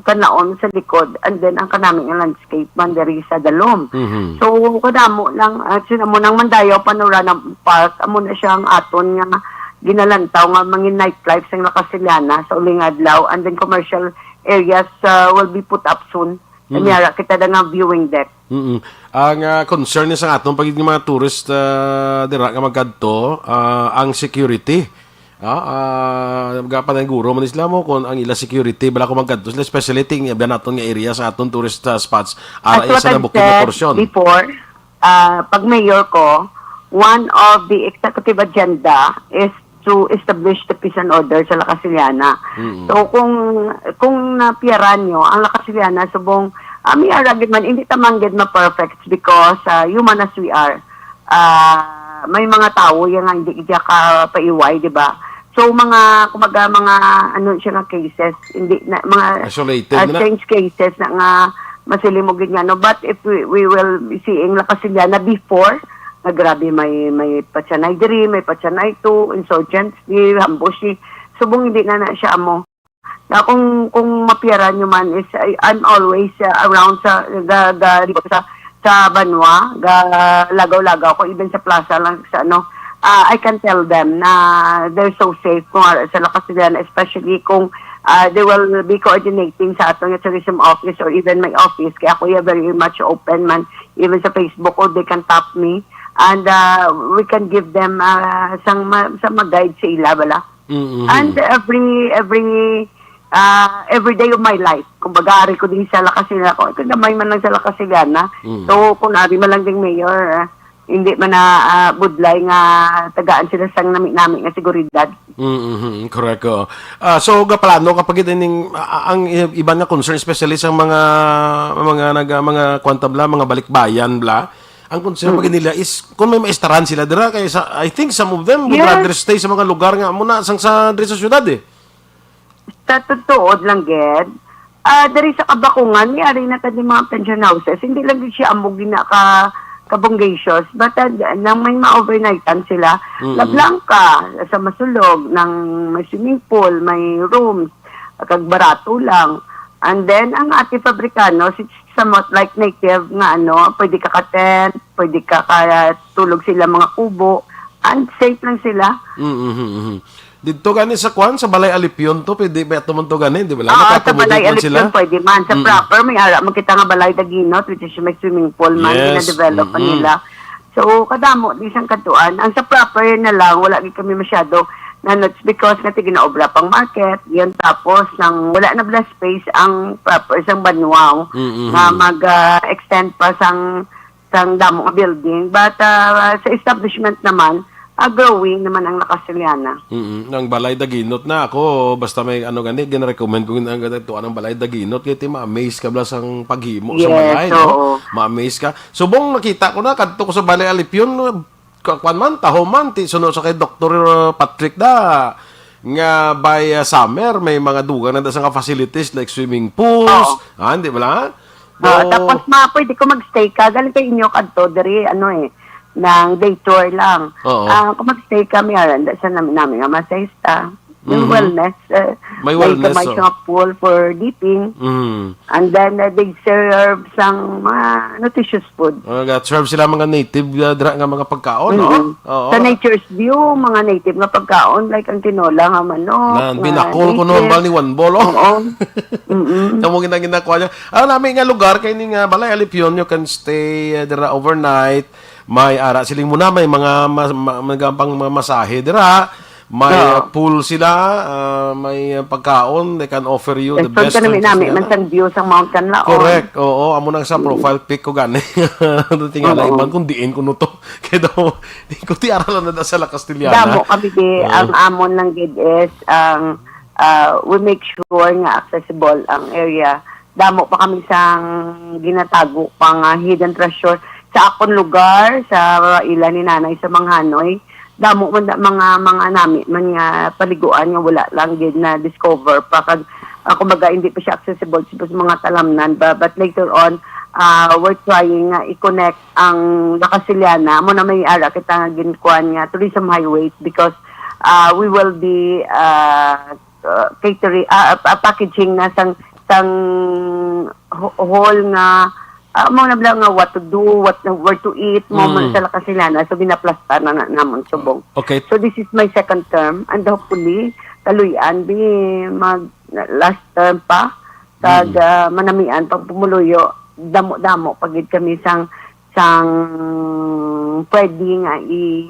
kanaon sa likod and then ang kanami nga landscape man diri sa dalom. Mhm. So, kadamo lang, at yun amo nang Mandayaw Panorama Park, amo na siya ang aton nga ginalantaw nga mga nightlife sang La Castellana sa uling adlaw, and then commercial areas, uh, will be put up soon. Mm. Kanya kita na nga viewing deck. Mm-mm. Ang, ah, concern ni sa aton pag mga tourist, ah, dira nga magkadto, ah, ang security. Ah, ah, gapanaguro man sila mo kung ang ila security, bala ko magkadto sila, especially ting, abi naton nga area sa aton tourist, ah, spots. As Ara iya what sa I've nabukid nga said porsyon. before, ah, pag mayor ko, one of the executive agenda is to establish the peace and order sa La Castellana. Mm. So kung kung napiyaran nyo ang La Castellana, subong, ah, may aragid man, hindi ta man gid ma-perfect because, ah, human as we are. Ah, may mga tawo yan nga hindi siya kapaiway, di ba? So mga, kumbaga, mga ano siya nga cases, hindi na, mga Isolated ah, na. strange cases na nga masiling mo gid nga, no? But if we, we will be seeing La Castellana before, na grabe, may may Pachanay diri, may Pachanay two, insurgents di, Hambushi. Subong hindi na na siya amo. Na kung kung mapiyaran nyo man is I, I'm always uh, around sa ga, ga, sa sa banwa, ga lagaw-lagaw ko, even sa plaza lang sa ano. Ah, I can tell them na they're so safe kung ara sa La Castellana, especially kung ah, they will be coordinating sa aton nga tourism office or even my office. Kaya ako, yeah, very much open man, even sa Facebook, or they can tap me. And uh, we can give them uh, sang ma, sa mag-guide sa ila, bala. Mm-hmm. And every every uh, every day of my life, kumbaga, ari ko din sa La Castellana ko, ito gamay man lang sa La Castellana. Mm. So kung ari man lang ding mayor, ah, hindi man na ah, budlay nga tagaan sila sang nami-nami nga seguridad. Mm-hmm. Correct, oo. Ah, so, gaplano kapag ito ining, ah, ang i- iban nga concern, especially sa mga, mga nag, mga kwan ta bla, mga balikbayan bla, ang concern pag nila is kung may maistaran sila dira, kay sa, I think some of them would Yes. rather stay sa mga lugar nga muna sang sa diri sa syudad eh. Sa totoo lang, gid, ah, diri sa Kabakungan, may ari na tadi mga pension houses. Hindi lang gid siya amo gina ka kabonggacious, but uh, nang may ma-overnightan sila, Mm-mm. La Blanca, sa Masulog, nang may swimming pool, may rooms, kag barato lang. And then, ang Ate Fabricano, it's somewhat like native nga ano, pwede ka ka-tent, pwede ka ka-, tulog sila mga kubo, and safe lang sila. Mm-hmm. Dito gani sa kwan, sa Balay Alipyon to, pwede ba ito man to gani, di ba? Oo, sa Naka-accommodate Balay man sila? Alipyon pwede man. Sa Mm. proper, may ara man kita nga Balay Daginot, which is may swimming pool man, Yes. gina-develop man Mm-mm. nila. So, kadamo, di sang kadtuan. Ang sa proper na lang, wala gid kami masyado na, it's because nga tiginaobra pang market, yan, tapos nang wala na bala space ang proper sang banwa Mm-mm. nga mag-extend pa sang sang damo nga building. But ah, sa establishment naman, ah, growing naman ang La Castellana. Mm, ang Balay Daginot na ako, basta may ano gani, gina-recommend ko ang tuan ng Balay Daginot kay ti ma-amaze ka bla sang paghimo sa Yes, balay, no? Oo. Ma-amaze ka. Subong nakita ko na kadto ko sa Balay Alipyon, ka- kwan man, taho man, ti suno sa kay Doktor Patrick da nga by uh, summer may mga dugang na da sa nga facilities like swimming pools, Oo. Ah, di ba? Ah, tapos ma, pwede ko mag-stay ka. Galing kay inyo kadto diri, ano eh, nang day tour lang. Oo. Ah, kung mag-stay kami, aran, sa namin, namin nga masahista. Yung Mhm. wellness, eh, May may wellness, gamay oh. Nga pool for dipping. Mm. And then uh, they serve sang mga nutritious food. Uh, serve sila mga native uh, dra nga mga pagkaon, no? Mm. Oo. Sa Nature's View, mga native nga pagkaon like ang tinola nga manok. Na nga binakol ko native. Normal ni Juan Bolo. Oo. Mm-mm. Kamo gina ginakuha niya. Ang nami nga lugar kay ni nga Balay Alipyon, you can stay uh, dira overnight. May ara siling muna, may mga ma- ma- mga pang mga masahe dira. May Oo. uh, pool sila, uh, may uh, pagkaon, they can offer you the Gusto best. ka namin food namin nila. Man sang view sa Mount Canlaon. Correct. Oo, amo nang sa profile pic ko gani. Tingala Oo. Iban kung diin ko no to. Kaya daw, di ko tiara lang na sa La Castellana. Damo kami di, Oo. Ang amon lang gid is ang ah, we make sure nga accessible ang area. Damo pa kami sang ginatago pa nga hidden treasure sa akon lugar, sa ila ni nanay sa Manghanoy. Damo man da- mga mga nami man nga paliguan nga wala lang gid na discover pa kag ah, kumbaga hindi pa siya accessible sa mga talamnan ba, but later on uh, we're trying nga i-connect ang La Castellana mo na may ara kita nga ginkuan nga tourism highways because uh, we will be uh, uh, catering uh, uh, packaging na sang sang ho- hall nga uh, mo na lang nga what to do, what where to eat mo Mm. man sa La Castellana, so ginaplastar na, na namon subong. Okay. So this is my second term and hopefully kaluy-an bi mag last term pa kag Mm. ah, manamian pag pumuluyo damo-damo pagid kami sang sang pwede nga i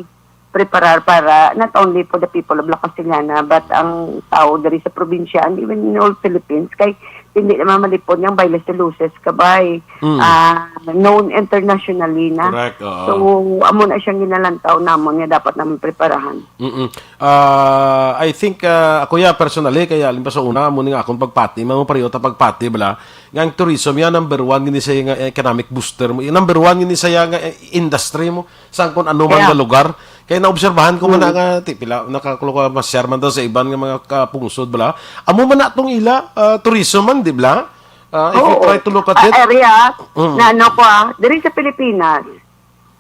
preparar para not only for the people of La Castellana, but ang tao diri sa probinsya and even in all Philippines, kay hindi naman malipod nga ang Bailes de Luces, kabay, Mm. ah, known internationally na. Correct, oo. So, amo na siyang ginalantaw namon nga dapat naman preparahan. Mm-mm. Ah, I think, ah, ako ya, personally, kaya alimbawa sa una, amo ni nga akong pagpati, mga pareho ta pagpati, bala, nga ang tourism yan, number one, gini siya nga economic booster mo. Number one, gini siya nga, eh, industry mo, sa kung ano man Yeah. nga lugar. Kaya naobserbahan ko man Mm. na nga, ti, pila, nakakulo ka, masyar man daw sa iban nga mga kapungsod, bala. Amo man na tong ila, ah, tourism man, di bala? Ah, if you Oo. try to look at Ah, it, area, Mm. na ano ko, ah, diri sa Pilipinas,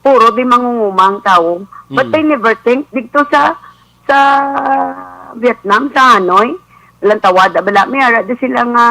puro di mangungumang tao. But Mm. they never think dito sa, sa Vietnam, sa Hanoi. Walang tawada, bala. May ara di sila nga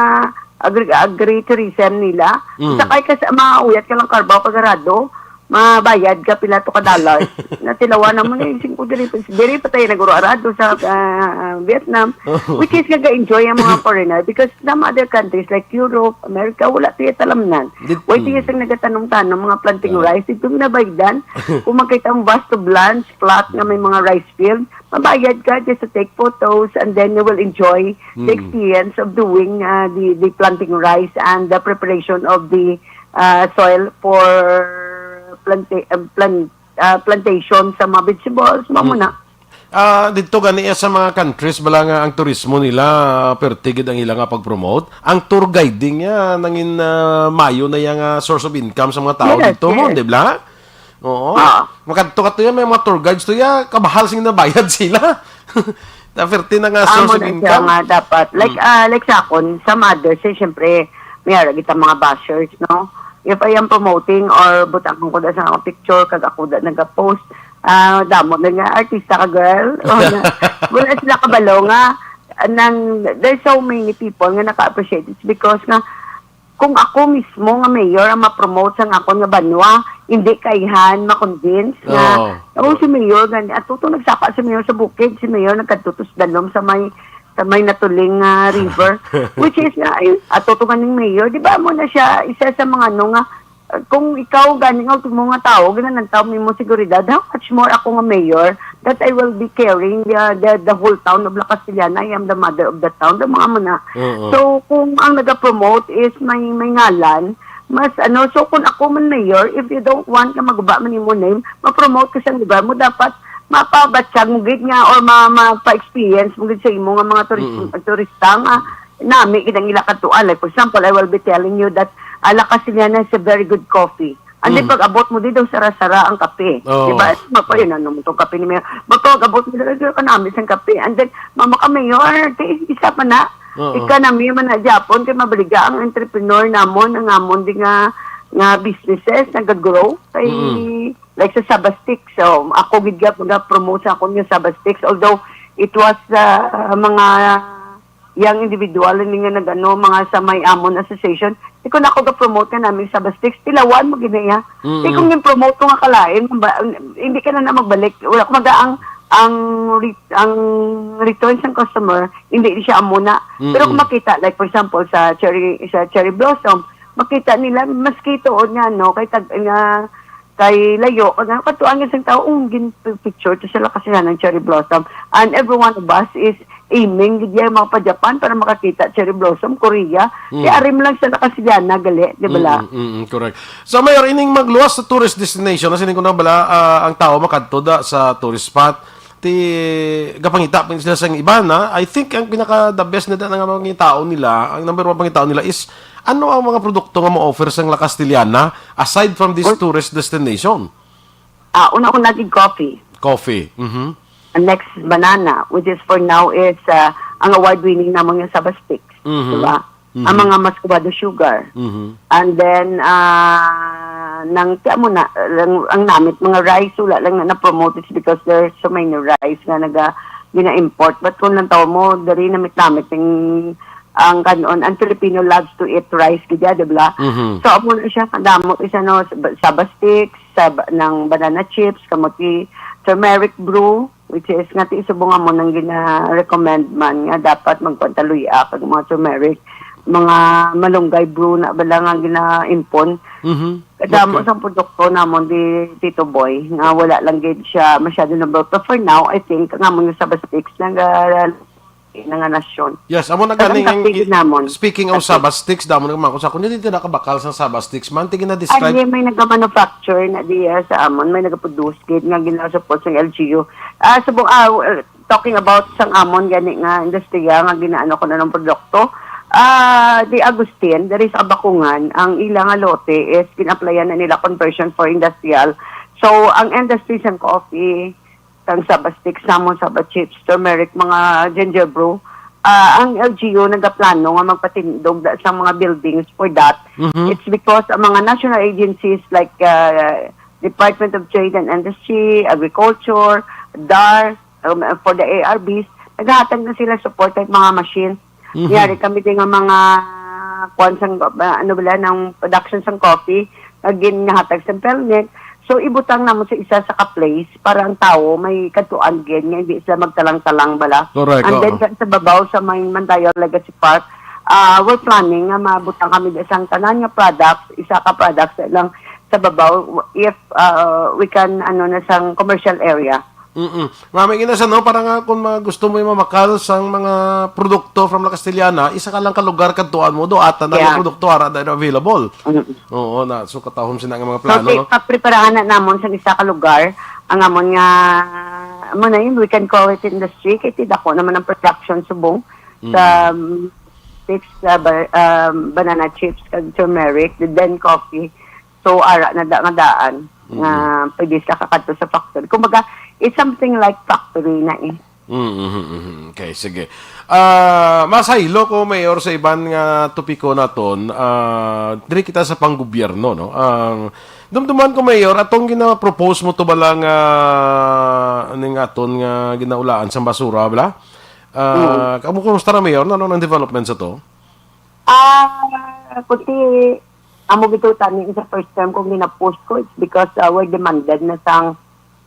agri-, agri-tourism nila. Mm. Sakay ka sa, mauyat ka lang karbaw, pagarado, mabayad ka pila to ka dollars. Natilawan naman eh, singko diri, diri pa tayo nag-arado sa, ah, Vietnam, which is nag-enjoy ang mga foreigner because some other countries like Europe, America, wala tayo talamnan. Did-, Why tayo mm. sa nagatanom-tanom, mga planting Correct. rice, ito na baydan. Kung makita ang vast of lands, flat nga may mga rice field, mabayad ka just to take photos and then you will enjoy the Mm. experience of doing, ah, the, the planting rice and the preparation of the, ah, soil for planta-, ah, plan-, ah, plantation sa mga vegetables, mao Mm. na. Ah, dito gani, eh, sa mga countries bala nga ang turismo nila, ah, perti gid ang ila nga pag-promote. Ang tour guiding niya nangin, ah, mayo na iya nga source of income sa mga tao Yes, dito mo, yes. di ba? Oo. Ah. Makadto ka to yan, may mga tour guides to yan, kamahal sing nabayad sila. Na perti na nga source Amo of na siya income. nga dapat. Like, Mm. ah, like sa akon, sa mothers, eh, syempre, may ara kita mga bashers, no? If I am promoting or butang ko da sa akong picture, kag ako da nag-post, ah, damo na nga, "Artista ka, girl." O na, wala sila kabalo nga, nang, there's so many people nga naka-appreciate it because nga, kung ako mismo nga mayor ang ma-promote sa akon nga banwa, hindi kaihan ma-convince nga, Oo. "Oh, si mayor gani." Ato to nagsaka si mayor sa bukid, si mayor nagkadto to sa dalom sa may, sa may natuling, ah, river. Which is nga, ay, ato to ganing mayor. Di ba mo na siya, isa sa mga ano nga, uh, kung ikaw gani nga ultimo nga tao, ginalantaw mo imong seguridad, how much more ako nga mayor that I will be carrying the, the, the whole town of La Castellana. I am the mother of the town, the mga muna. Oo. So, kung ang nagapromote is may, may ngalan, mas ano, so kung ako man mayor, if you don't want nga maguba man imo name, ma-promote ka sa lugar mo, dapat mapabatyag mo gid nga or ma-, mapa-experience mo gid sa imo nga mga turis-, Mm. turista nga nami gid ang ila katuan. Like, for example, I will be telling you that, ah, La Castellana has a very good coffee. And then Mm. pag-abot mo dito, sara-sara ang kape. Oo. Di ba? Magpayon, ano mo tong kape ni Mayor? Magpag-abot mo dito, kanami sang kape. And then, mama ka, Mayor, ti, isa pa na. Oo. Economy man na Japon, kay mabaliga ang entrepreneur namon, ang amon di nga, nga businesses, nag-grow. Kay, Mm. like sa Sabastik, so, ako gid nga pag-promote sa akon yung Sabastik. Although, it was, ah, mga yang individual, hindi nga nag-ano, mga sa may amon association, di ko na ako ga-promote nga namin sa Bastiks, tilawan mo ginaya. Mm-mm. Di kung yung promote ko nga kalain, ba, hindi ka na na magbalik. Wala ko maga ang, ang, re-, ang return sa customer, hindi siya amo na. Pero kung Mm-mm. makita, like for example, sa Cherry, sa Cherry Blossom, makita nila, maski tuod nga, no, kay tag-, nga, kay layo, kag ang katuan nga sang tao, "Oh, gin-picture to sila kasi nga ng cherry blossom." And every one of us is aiming gid yan, mga pa-Japan para makakita cherry blossom, Korea. Mm. Kaya arim lang sa nakasilyana, gali, di ba la? Mm, mm, mm, correct. So, Mayor, ining magluwas sa tourist destination, na sining ko na bala, ah, ang tao makadto da sa tourist spot, ti gapangita pa sila sa iban, ha? I think ang pinaka the best na nga mga pangitaon nila, ang number one pangitaon nila is ano ang mga produkto nga mo-offer sang La Castellana aside from this Or tourist destination? Ah, una-una gid coffee. Coffee. Mhm. And next, banana, which is for now is, ah, ang award-winning namon nga Sabastik, Mhm. di ba? Ang Mhm. mga muscovado sugar. Mhm. And then, ah, nang, kaya mo na, ang, ang namit, mga rice, wala lang na na-promote, it's because there's so many rice nga naga, gina-import. But kung lang tao mo, dari namit-namit ang, ang kanon, ang Filipino loves to eat rice, gid ya, di ba? Mhm. So, amo na siya, kadamo, isa, no, sab-, saba sticks, sab-, ng banana chips, kamuti, turmeric brew, which is nga ti subong amo nang gina-recommend man nga dapat magpantaluya kag mga turmeric. mga malunggay brew na bala nga gina-impon. Mhm. Kadamo Okay. sang produkto namon di Tito Boy nga wala lang gid siya masyado na, but for now, I think, ang amon nga Sabasticks naga-, na nga nasyon. Yes, amo na Kag ang gani ang kape i-, gid namon. Speaking of Kape. Sabasticks, damo na man ko sa kunya, di na kabakal sa Sabasticks man, tigin na describe. Ay, may nagamanufacture na diya sa amon, may nagaproduce gid nga ginasupot sa L G U. Ah, subong, ah, well, talking about sang amon gani nga industriya nga ginaano ko na ng produkto, ah, di Agustin, diri sa Abakungan, ang ila nga lote is ginaplayan na nila conversion for industrial. So, ang industry sang coffee, sang Sabasticks namon, Saba Chips, turmeric, mga ginger brew, ah, ang L G U nagaplano nga magpatindog da sa mga buildings for that. Mhm. It's because ang mga national agencies like, ah, Department of Trade and Industry, Agriculture, dar, um, for the A R Bs, naghahatag na sila support sa mga machine. Mhm. Yari kami din nga mga kuan sang, ba, ano bala, ng production sang coffee, nga ginhatag sa permit. So, ibutang namon sa isa sa ka-place para ang tawo may kadtuan gid nga hindi sila magtalang-talang bala. Correct, And then, oo. sa, sa babaw sa may Mandayo Legacy Park, ah, we're planning nga mabutang kami sa tanan nga products, isa ka products lang sa babaw if, ah, we can, ano, na sang commercial area. Mm-mm. Mami, gina sa, no, para nga kung mga gusto mo yung mamakal sang mga produkto from La Castellana, isa ka lang ka lugar kadtuan mo do, ata na Yeah. yung produkto ara na available. Mm-mm. Oo, na, so katahom sina nga mga So, plano, pre-, no? papreparahan na namon sa isa ka lugar, ang amon nga, amo na yun, we can call it industry, kay ti dako naman ang production subong Mm. sa, um, chips, uh, ba-, um, banana chips, kag turmeric, the then coffee. So, ara na da-, nga daan, nga Mm. pwede sila kakadto sa factory. Kumbaga, it's something like factory na eh. Mm, mhm, mhm. Okay, sige. Ah, masaylo ko, Mayor, sa iban nga topiko naton. Ah, diri kita sa panggobyerno, no? Ang dumduman ko, Mayor, atong gina-propose mo to bala nga, ah, ning aton nga ginaulaan sa basura, bala? Ah, Mm. kamu-, kumusta na, Mayor? Ano nang development sa to? Ah, kunti, amo gito tani sa first time kong gina-post ko, it's because, ah, we're demanded na sang,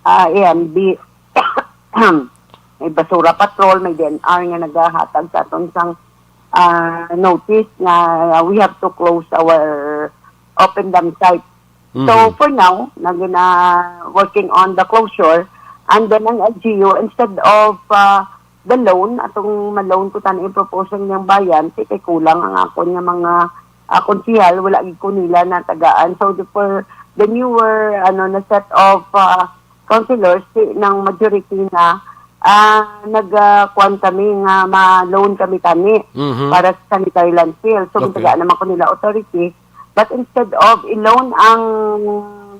ah, A M B. May basura patrol, may D N R nga naghahatag sa aton sang, ah, notice nga we have to close our open dump site. So, Mhm. for now, nagina-, working on the closure. And then ang L G U, instead of, ah, the loan, atong ma-loan ko tani i-propose ang iyang bayan, ti kay kulang ang akon nga mga, ah, konsehal, wala gid ko nila natagaan. So, the, for the newer, ano, na set of, ah, councilors, ti nang majority na, ah, nag, ah, kuwan kami nga ma-loan kami tani Mhm. para sa sanitary landfill. So, Okay. gitagaan naman ko nila authority. But instead of i-loan ang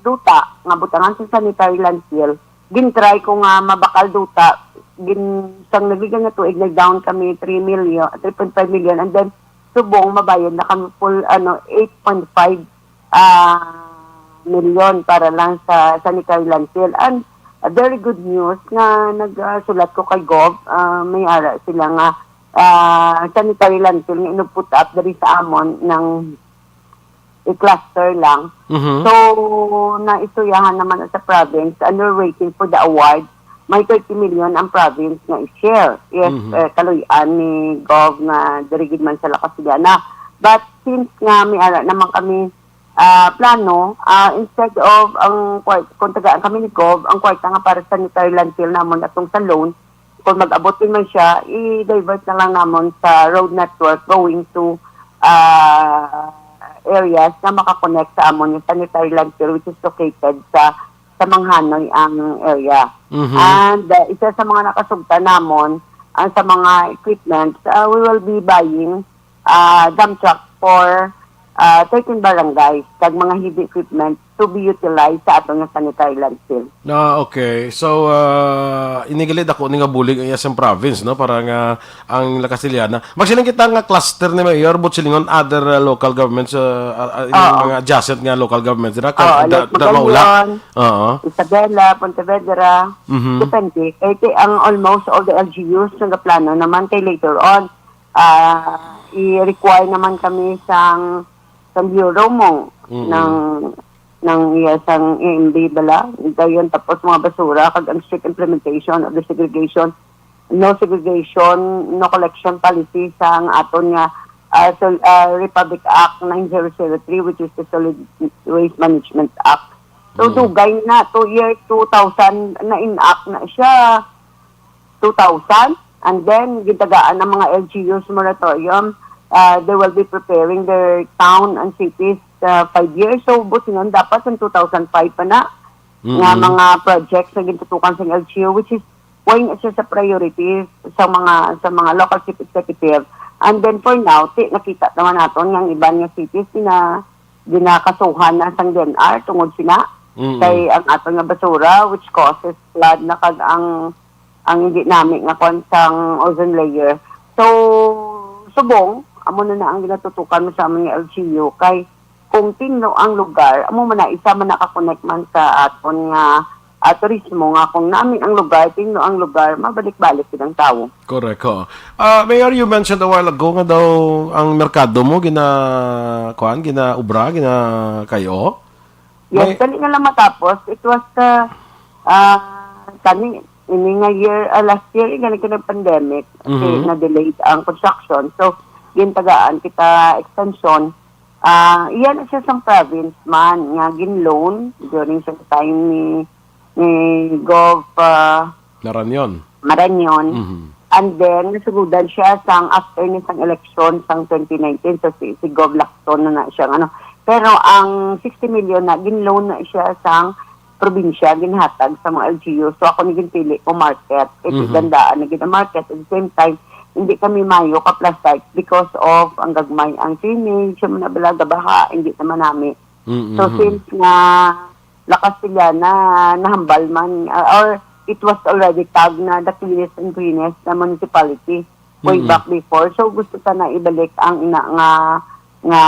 duta nga butangan sa sanitary landfill, gin-try ko nga mabakal duta, gin-, sang nagikan nga tuig, nag-down kami three million, three point five million, and then subong mabayad na kami full, ano, eight point five, ah, million para lang sa sanitary landfill. And a very good news nga nagsulat ko kay Gov, ah, may ara sila nga, ah, sanitary landfill nga inuput up diri sa amon ng i-cluster lang. Mhm. So, naistuyahan naman sa province, and we're waiting for the award. May thirty million ang province nga i-share. Yes, Mhm. eh, kaluy-an ni Gov nga diri gid man sa La Castellana. But since nga may ara naman kami, ah, plano, ah, instead of ang kwart-, kung tagaan kami ni Gov, ang kwarta nga para sa sanitary landfill namon atong sa loan, kung mag-abot din man siya, i-divert na lang namon sa road network going to, ah, areas na makakonect sa amon yung sanitary landfill, which is located sa, sa Manghanoy ang area. Mhm. And, uh, isa sa mga nakasugta namon, ang sa mga equipments, uh, we will be buying, uh, dump truck for, uh, thirteen barangays, kag mga heavy equipment to be utilized sa aton nga sanitary landfill. Ah, okay. So, uh, inigali dako ni nga bulig ang iyang province, no? Para nga ang La Castellana. Magsiling kita nga cluster ni Mayor, but silingon other, uh, local governments, uh, uh, uh, yung Oo. mga adjacent nga local governments, dira, Oo, kag da-, like da-, maula. Magallanes, Oo. Isabela, Pontevedra, Mhm. depende. Kay ti-, ang almost all the L G Us nagaplano naman kay later on, ah, i-require naman kami sang, sang bureau mo Mm. ng, ng iya sang A M B bala. Dayon tapos mga basura, kag ang strict implementation of the segregation, no segregation, no collection policy sang aton nga, ah, sol- ah, Republic Act nine zero zero three, which is the Solid Waste Management Act. So, Mm. dugay na, two years, two thousand, na-enact na siya. Two thousand. And then, gitagaan ang mga L G Us moratorium. Uh, they will be preparing their town and cities uh, five years. So, busingon dapat sa two thousand five pa na nga Mm-mm. mga projects na gintutukan sa L G U, which is why na siya sa priorities sa mga sa mga local chief executive. And then for now, ti, nakita naman naton nga ang iban nga cities na ginakasuhan na sang D N R tungod sina Mm-mm. kay ang aton nga basura, which causes flood na kag ang ang hindi nami nga kwan sang ozone layer. So, subong, amo na na ang ginatutukan mo sa among L G U kay kung tingno ang lugar, amo man na isa man nakakonect man sa aton nga ah, turismo nga kung nami ang lugar, tingno ang lugar, mabalik-balik gid ang tawo. Correct, oo. Ah, Mayor, you mentioned a while ago nga daw ang merkado mo gina kuan, ginaubra, ginakayo? Yes, May- dali nga lang matapos. It was uh, uh, kani ini nga year, ah, last year, gani ka pandemic, kasi Mhm. na-delayed ang construction. So, gintagaan kita extension. Ah, iya na siya sang province man nga gin-loan during sa time ni ni Gov ah, Naranyon. Maranyon. Mhm. And then, nasugudan siya sang after ni sang election sang twenty nineteen, so si, si Gov Lacson na na siya, ano. Pero ang sixty million na, gin-loan na siya sang probinsya, ginhatag sa mga L G U. So, ako ni ginpili ko market. Ito Mhm. gandaan na gid ang market. At the same time, hindi kami mayo ka plus size because of ang gagmay ang drainage, yung mga balaga baha, hindi naman nami. Mm-mm. So, since nga La Castellana, nahambal man, uh, or it was already tagged na the cleanest and greenest na municipality way Mm-mm. back before. So, gusto ta na ibalik ang ina nga nga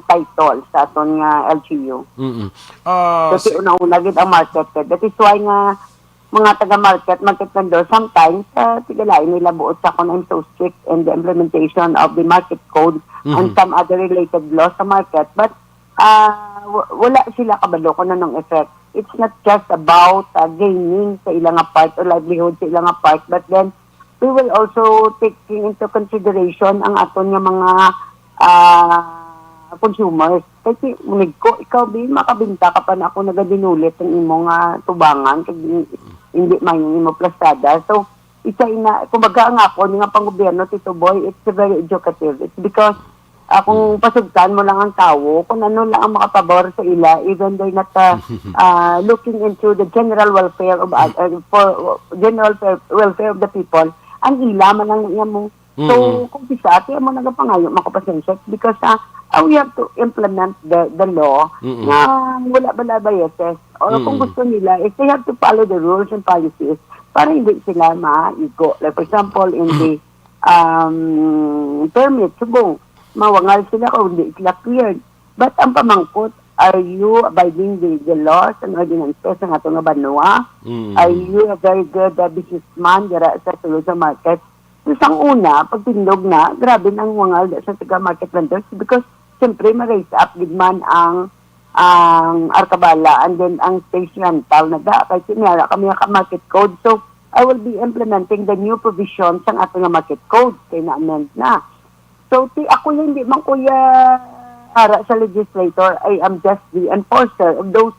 title sa aton nga L G U. Mm-mm. Ah, So, si si- una-una gid ang market. That is why nga mga taga-market, market vendor, sometimes, uh, tigalain nila buot sa kung I'm so strict in the implementation of the market code and Mhm. some other related laws sa market. But, uh, w- wala sila kabalo kung anong effect. It's not just about uh, gaining sa ilang part o livelihood sa ilang part, but then we will also taking into consideration ang aton nga mga ah, consumers. Kasi, nigko, ikaw, Bin, makabinta ka pa na ako nagadinulit ang imo nga tubangan, kag di- hindi man yung imo plastada. So, isa ina, kumbaga ang ako, nga pang gobyerno, Tito Boy, it's very educative. It's because, ah, kung Mm. pasugtan mo lang ang tawo, kung ano lang ang makapabor sa ila, even they're not uh, uh, looking into the general welfare of uh, for general welfare of the people, ang ila man ang iya mo. So, Mm-mm. kung bisa, kaya mo nagapangayo, makapasensya, because uh, uh, we have to implement the, the law Mm-mm. na wala bala biases. Or kung Mm-mm. gusto nila, is they have to follow the rules and policies para hindi sila maigo. Like, for example, in the um, permit, subong, mawangal sila kung hindi sila cleared. But ang pamangkot, are you abiding the, the laws and ordinances ng ato nga banwa? Mm. Are you a very good uh, businessman dira sa sulod sa market? So, sang una, pagtindog na, grabe nang wangal da sa taga market vendors because siyempre ma-raise up gid man ang ang arkabala and then ang stage rental na da kay sinara kami ka market code. So, I will be implementing the new provision sang ato nga market code kay na-amend na. So, ti ako hindi man kuya ara sa legislator, I am just the enforcer of those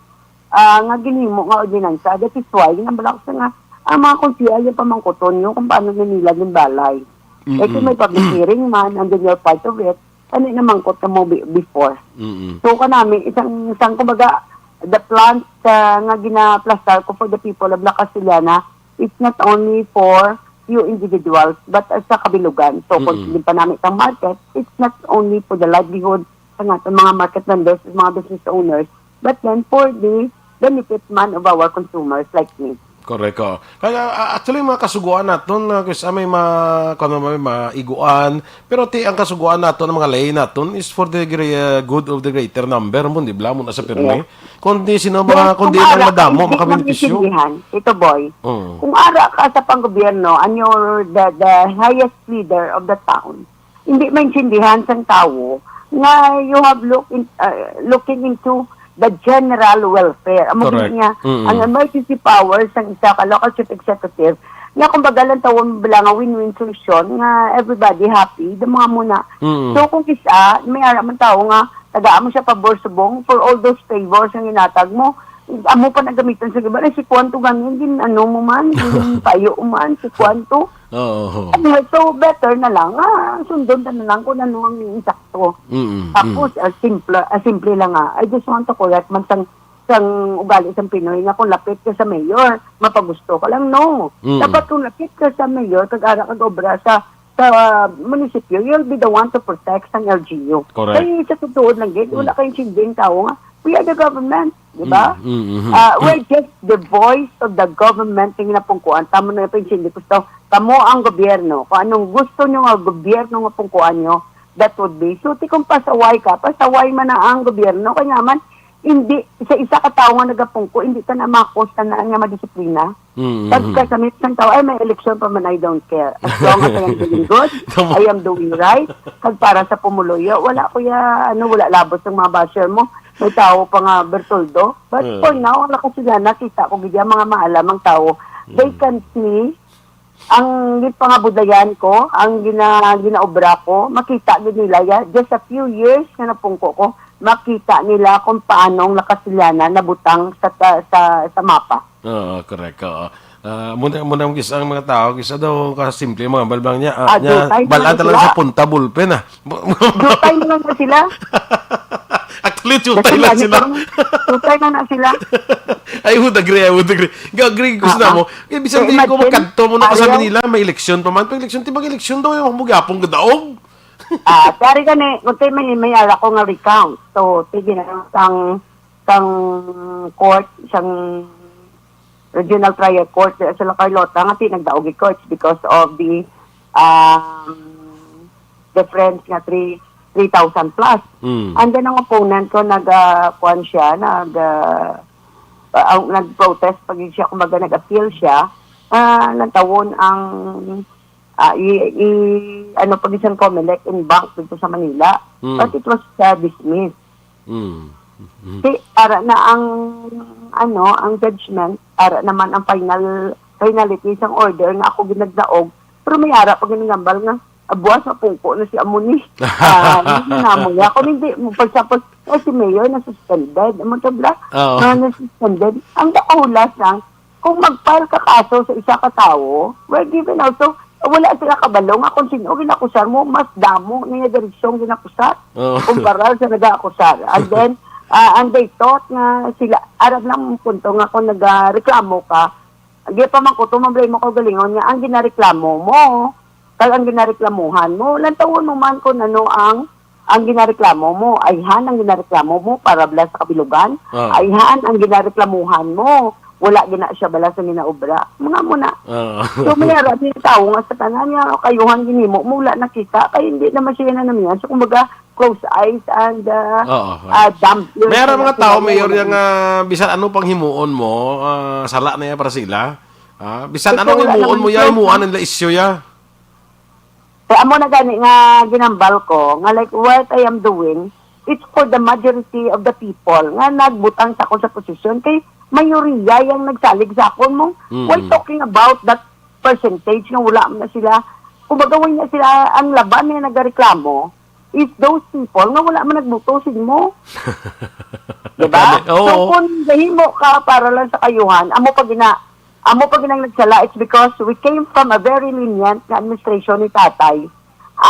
ah, nga ginhimo nga ordinansa. That is why, ginambala ko sa nga, ang mga konsehal yung pamangkuton nyo kung paano na nila ginbalay. Kasi Mm-mm. may public hearing man, and then you're part of it, kani namangkot ka mo be- before. Mm-mm. So, kanami, isang, isang kumbaga, the plans ah, nga ginaplastar ko for the people of La Castellana, it's not only for few individuals, but as sa kabilugan. So, kung Mm-mm. hindi pa namin ang market, it's not only for the livelihood sa nga mga market vendors, mga business owners, but then for the benefit man of our consumers like me. Correct, oo. Kaya, ah, actually, mga kasuguan naton, ah, kaysa may ma-, kuwan, may maiguan, pero ti, ang kasuguan naton, ang mga lay naton, is for the gre-, ah, good of the greater number, mo, di ba? Mo na sa pirmi. Yes. Kundi sino Yes, mga, kundi kung lang ara, madamo, hindi makabenepisyo. Maintindihan, Tito Boy. Oo. Kung ara ka sa panggobyerno, and you're the, the highest leader of the town, hindi maintindihan sang tawo nga you have look in, uh, looking into the general welfare. Amo Correct. Gid niya, Mm-mm. ang emergency powers sang isa ka local chief executive, Nga, kumbaga, lantawon mo bala nga win-win solution, nga everybody happy, the mga muna. Mm. So, kung isa, may ara man tao nga, tagaan mo siya pabor subong for all those favors nga ginatag mo. Amo pa nagamitan sa iba, "Ay, si Kwan to ganin, gin-, ano mo man, gin-, payo mo man, si Kwan to." Oo. Ano, so, better na lang, ah, sundon ta na lang kung ano ang insakto. Mm, Tapos, mm. ah, simple, ah, simple lang nga, I just want to correct man sang, sang ugali sang Pinoy nga kung lapit ka sa mayor, mapagusto ka lang, no. Mm. Dapat kung lapit ka sa mayor, kag ara kag obra sa, sa munisipyo, you'll be the one to protect sang L G U. Correct. Kay sa totoo lang, gid, Mm. wala kayong sinding tao nga, we are the government, di ba? Mm, mm, mm, Ah, mm. we're just the voice of the government nga ginapungkuan. Tamo na yung sindi gusto. Kamo ang gobyerno. Kung anong gusto nyo nga gobyerno nga pungkuan nyo, that would be. So, ti kung pasaway ka, pasaway man na ang gobyerno. Kaya man, hindi, sa isa ka tao nga nagapungko, hindi ka na makos na nga madisiplina. Mm, Pag mm. kasamit ng tao, "Ay, may eleksyon pa man, I don't care. As long as I am doing good, Tama. I am doing right." Kag para sa pumuluyo, wala ko ya, ano, wala labot ng mga basher mo. May tao pa nga Bertoldo. But Mm. for now, wala ko sila nakita ko gid ang mga maalam ang tao. They Mm. can see ang gipangabudlayan ko, ang gina-, ginaobra ko, makita gid nila ya. Just a few years nga napungko ko, makita nila kung paano ang Lacasilanan nabutang sa, sa, sa, sa mapa. Oo, correct. Oo. Ah, muna, muna ang gis-, ang mga tao, kisa daw kasimple, mga balbang niya, ah, Ah, niya, dutay na balaan lang talaga sila. sa punta, bulpen, ah. Dutay na lang na sila. Actually, dutay Kasi lang nga, sila. nitong dutay na na sila. I would agree, I would agree. Ga-agree ko sa Ah, ah. mo. Eh, bisan Eh, di ko imagine, makadto mo na ka sa ayaw. Manila, may eleksyon pa man. Pag eleksyon, ti mag-eleksyon daw, yung mugapong gadaog. Ah, pare gani, kung tayo may, may ara ko nga recount. So, sige na, sang, sang court, sang regional trial court sa La Carlota, nga tinagdaog ko, it's because of the, um, difference nga three, three thousand plus. Mm. And then, ang opponent ko, nag, ah, kuwan siya, nag, ah, ah, ang, nag-protest, pag siya, kumbaga, nag-appeal siya, ah, nagtawon ang, ah, i, i, ano, pag isang Comelec in bank dito sa Manila. Mm. But it was, ah, dismissed. Mm. Mm. Si, ara na ang, ano, ang judgment, ara naman ang final, finality sang order nga ako ginagdaog, pero may ara pa ginagambal nga, "Ah, buwas mapungko na si amo ni." Ah, hindi na mo ya. Kung hindi mo, for example, eh, si Mayor na suspended. Amo to bla? Oo. Ah, na suspended. Ang dakulas lang, kung mag-file ka kaso sa isa ka tawo, well, given also, wala sila kabalo nga kung sino ginakusar mo, mas damo niya direksyong ginakusar Oo. kumpara sa nagaakusar. And then, ah, and they thought nga sila, aram lang ang punto nga kung nagareklamo ka, di pa man ko, tumambay mo kaugalingon nga ang ginareklamo mo, kag ang ginareklamuhan mo, lantawon mo man kung ano ang, ang ginareklamo mo. Ayhan ang ginareklamo mo para bala sa kabilugan. Ah. Ayhan ang ginareklamuhan mo. Wala gina siya bala sa ginaobra. Mga mo na. Ah. So, may ara din tao nga sa tanan nga kayuhan ginimo mo, wala nakita, kay hindi naman siya nanamihan. So, kumbaga, close eyes and, ah, Oo, oo. ah, dumb ears May ara na mga lang tao, sila Mayor, nga yang, ah, bisan ano pang himuon mo, ah, sala na yan para sila. Ah, bisan Kasi anong wala himuon naman mo, ya, ito. himuan nila isyu, ya. Eh, amo na gani nga ginambal ko, nga, like, what I am doing, it's for the majority of the people nga nagbutang sa akon sa posisyon. Kay mayoriya yang nagsalig sa akon mo. Mm. Why talking about that percentage nga wala man na sila? Kumbaga, wala na sila, ang laban nga nagareklamo is those people nga wala man nagboto sa imo. Diba? Gani, oo. So, kung gahimo ka para lang sa kayuhan, amo pa gina, amo pa ginang nagsala, it's because we came from a very lenient na administration ni Tatay.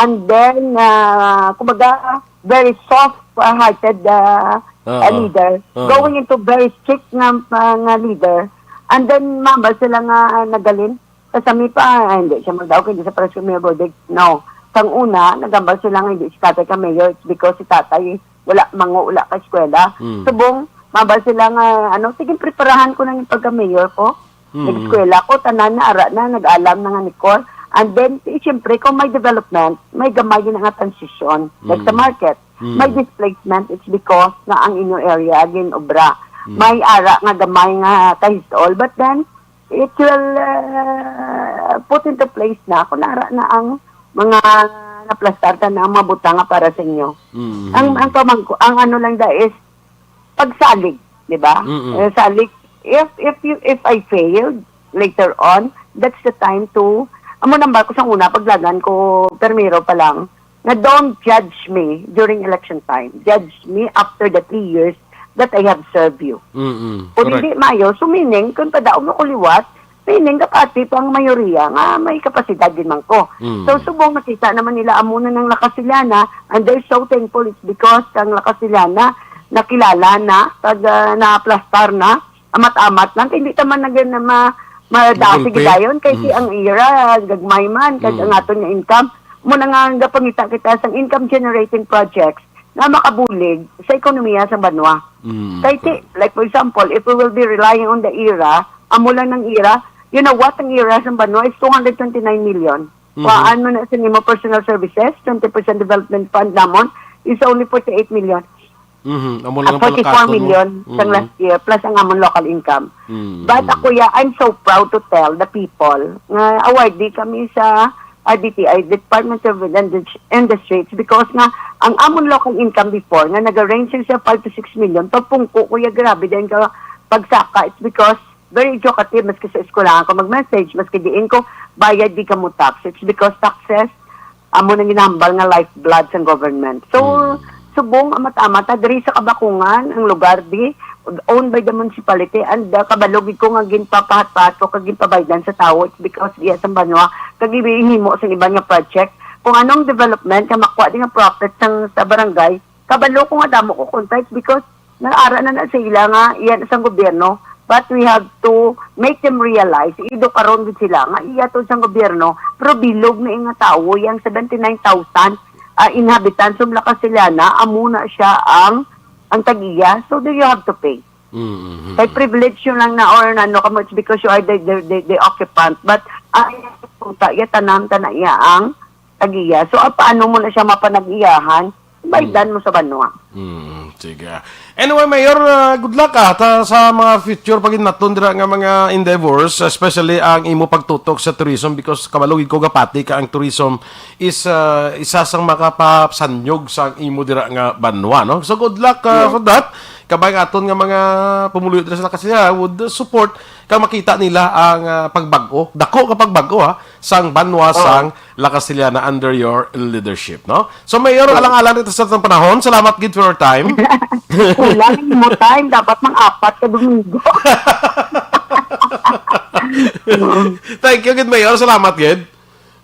And then, ah, kumbaga, very soft-hearted, ah, Oo. ah, leader. Oo. Going into very strict nga, ah, nga leader. And then, mambal sila nga, ah, nagalin. Sa sami pa, ah, hindi siya magdaog, hindi sa pares kami mabudig. No. Sang una, nagambal sila nga hindi si tatay ka mayor, it's because si tatay wala mango, wala ka eskwela. Mm. Subong, mambal sila nga, ano, sige, preparahan ko na yung pagka-mayor ko. Mm. Nag-eskwela ko, tanan na, ara na, nag-alam na nga ni Cor. And then, eh, siyempre, kung may development, may gamay na nga transition. Like sa Mm. market, Mm. may displacement, it's because nga ang inyo area gin-obra. Mm. May ara nga gamay nga kahisol, but then, it will, uh, put into place na kung ara na ang mga naplastar ka na ang mga butanga para sa inyo. Mm. Ang, ang pamangko-, ang ano lang da is pagsalig, di ba? Mm-mm. Eh, salig, if, if you, if I failed later on, that's the time to, amo nang ba ko sa una, paglagan ko, permiro pa lang, na don't judge me during election time. Judge me after the three years that I have served you. Mm-mm. Kung Correct. hindi maayo, so meaning, kung padaog ako liwat, meaning, kapati pa ang mayoriya nga may kapasidad din man ko. Mm. So, subong nakita naman nila, amo na ng La Castellana, and they're so thankful, it's because ang La Castellana, nakilala na, pag ah, naaplastar na, amat-amat lang, hindi naman na, na ma, madasig Gulpi. Dayon, kay si Mm. ang ira, gagmay man, kag Mm. ang aton nga income, mo na nga ang gapangita kita sa income generating projects na makabulig sa ekonomiya sa banwa. Mm, Kay ti, correct. like for example, if we will be relying on the ira, amo lang ng ira, you know what, ang ira sa banwa is two hundred twenty-nine million. Mhm. Kuhaan mo na sa nimo personal services, twenty percent development fund namon is only forty-eight million. Mhm. Amo lang ang forty-four million palakaton mo. Sang Mhm. last year, plus ang amon local income. Mhm. But ako, yeah, I'm so proud to tell the people nga awardee kami sa ah, D T I, Department of Indus- Industries, because nga ang amon local income before nga naga-range siya five to six million, papungko ko ya, grabe din ka pagsaka. It's because very educative, maski sa eskwelahan ko mag-message, maski diin ko, bayad di ka mo tax. It's because taxes, amo nang ginambal nga lifeblood sang government. So, Mm. subong, amat-amat, ah, diri sa Kabakungan, ang lugar di, owned by the municipality, and, ah, kabalo gid ko nga ginpapahat-pahat ko kag ginpabaydan sa tawo, it's because iya sang banwa, kag ibihimo sa iban nga project. Kung anong development nga makuha di nga profit sang, sa barangay, kabalo ko nga damo ko contacts because naara na na sila nga iya na sang gobyerno, but we have to make them realize, i-edukaron gid sila nga iya to sang gobyerno, pero bilog na nga tawo yang seventy-nine thousand, ah, inhabitants sa La Castellana, amo na siya ang, ang tag-iya. So, do you have to pay? Mm-hmm. Kay privilege yun lang na, or ano, kamo, it's because you are the, the, the, the occupant. But, ah, puta, iya tanan, tana iya ang tag-iya. So, ah, paano mo na siya mapanag-iyahan? Baydan mo sa banwa. Mm, sige. Anyway, Mayor, ah, good luck, ah, ta, sa mga future pag naton dira nga mga endeavors, especially ang imo pagtutok sa tourism, because kabalo gid ko gapati ka ang tourism is, ah, isa sang makapasanyog sa imo dira nga banwa, no? So, good luck, ah, Yes. for that. Kabay aton nga mga pumuluyo dira sa La Castellana would support kag makita nila ang, ah, pagbag-o, dako nga pagbag-o, ha, sang banwa Oo. sang La Castellana under your leadership, no? So, Mayor, Yes. alang-alang dito sa atong panahon, salamat gid for your time. Kulang mo time, dapat mang apat ka Domingo. Thank you gid, Mayor. Salamat gid.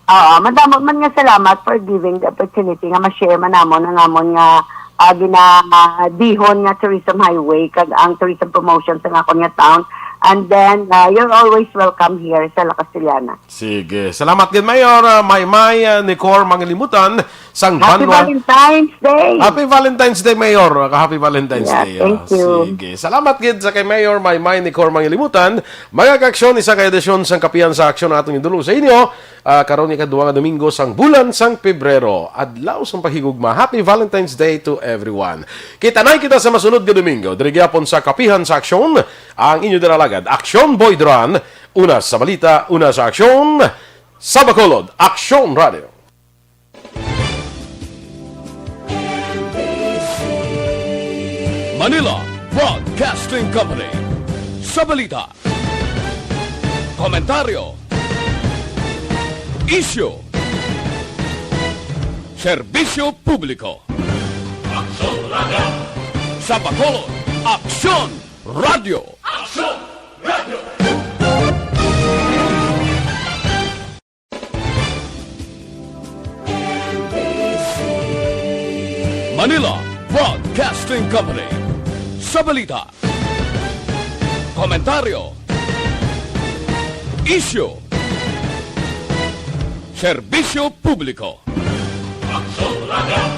Oo, madamo man nga salamat for giving the opportunity nga ma-share man namon ang amon nga, ah, ginadihon nga tourism highway kag ang tourism promotion sa akon nga town. And then, ah, you're always welcome here sa La Castellana. Sige. Salamat gid, Mayor, ah, Maymay, ah, Nicor Mangilimutan, sang Happy Banwa. Valentine's Day! Happy Valentine's Day, Mayor. Happy Valentine's Yeah, Day, thank ah. you. Sige. Salamat gid sa kay Mayor Maymay Nicor Mangilimutan. Mga kaaksyon, isa ka edisyon sang Kapihan sa Aksyon ang atong idulong sa inyo. Ah, karon nga ikadua nga Domingo sang bulan sang Pebrero, adlaw sang paghigugma. Happy Valentine's Day to everyone. Kita na kita sa masunod nga Domingo. Diri gyapon sa Kapihan sa Aksyon, ang inyo dira alagad, Aksyon Boy Duran. Una sa balita, una sa aksyon, sa Bacolod, Aksyon Radio. Manila Broadcasting Company. Sa balita, komentaryo, isyu, serbisyo publiko. Aksyon Radio. Sa Bacolod, Aksyon Radio. Aksyon Radio. Manila Broadcasting Company. Sa balita, komentaryo, isyu, serbisyo publiko. Aksyon Radio.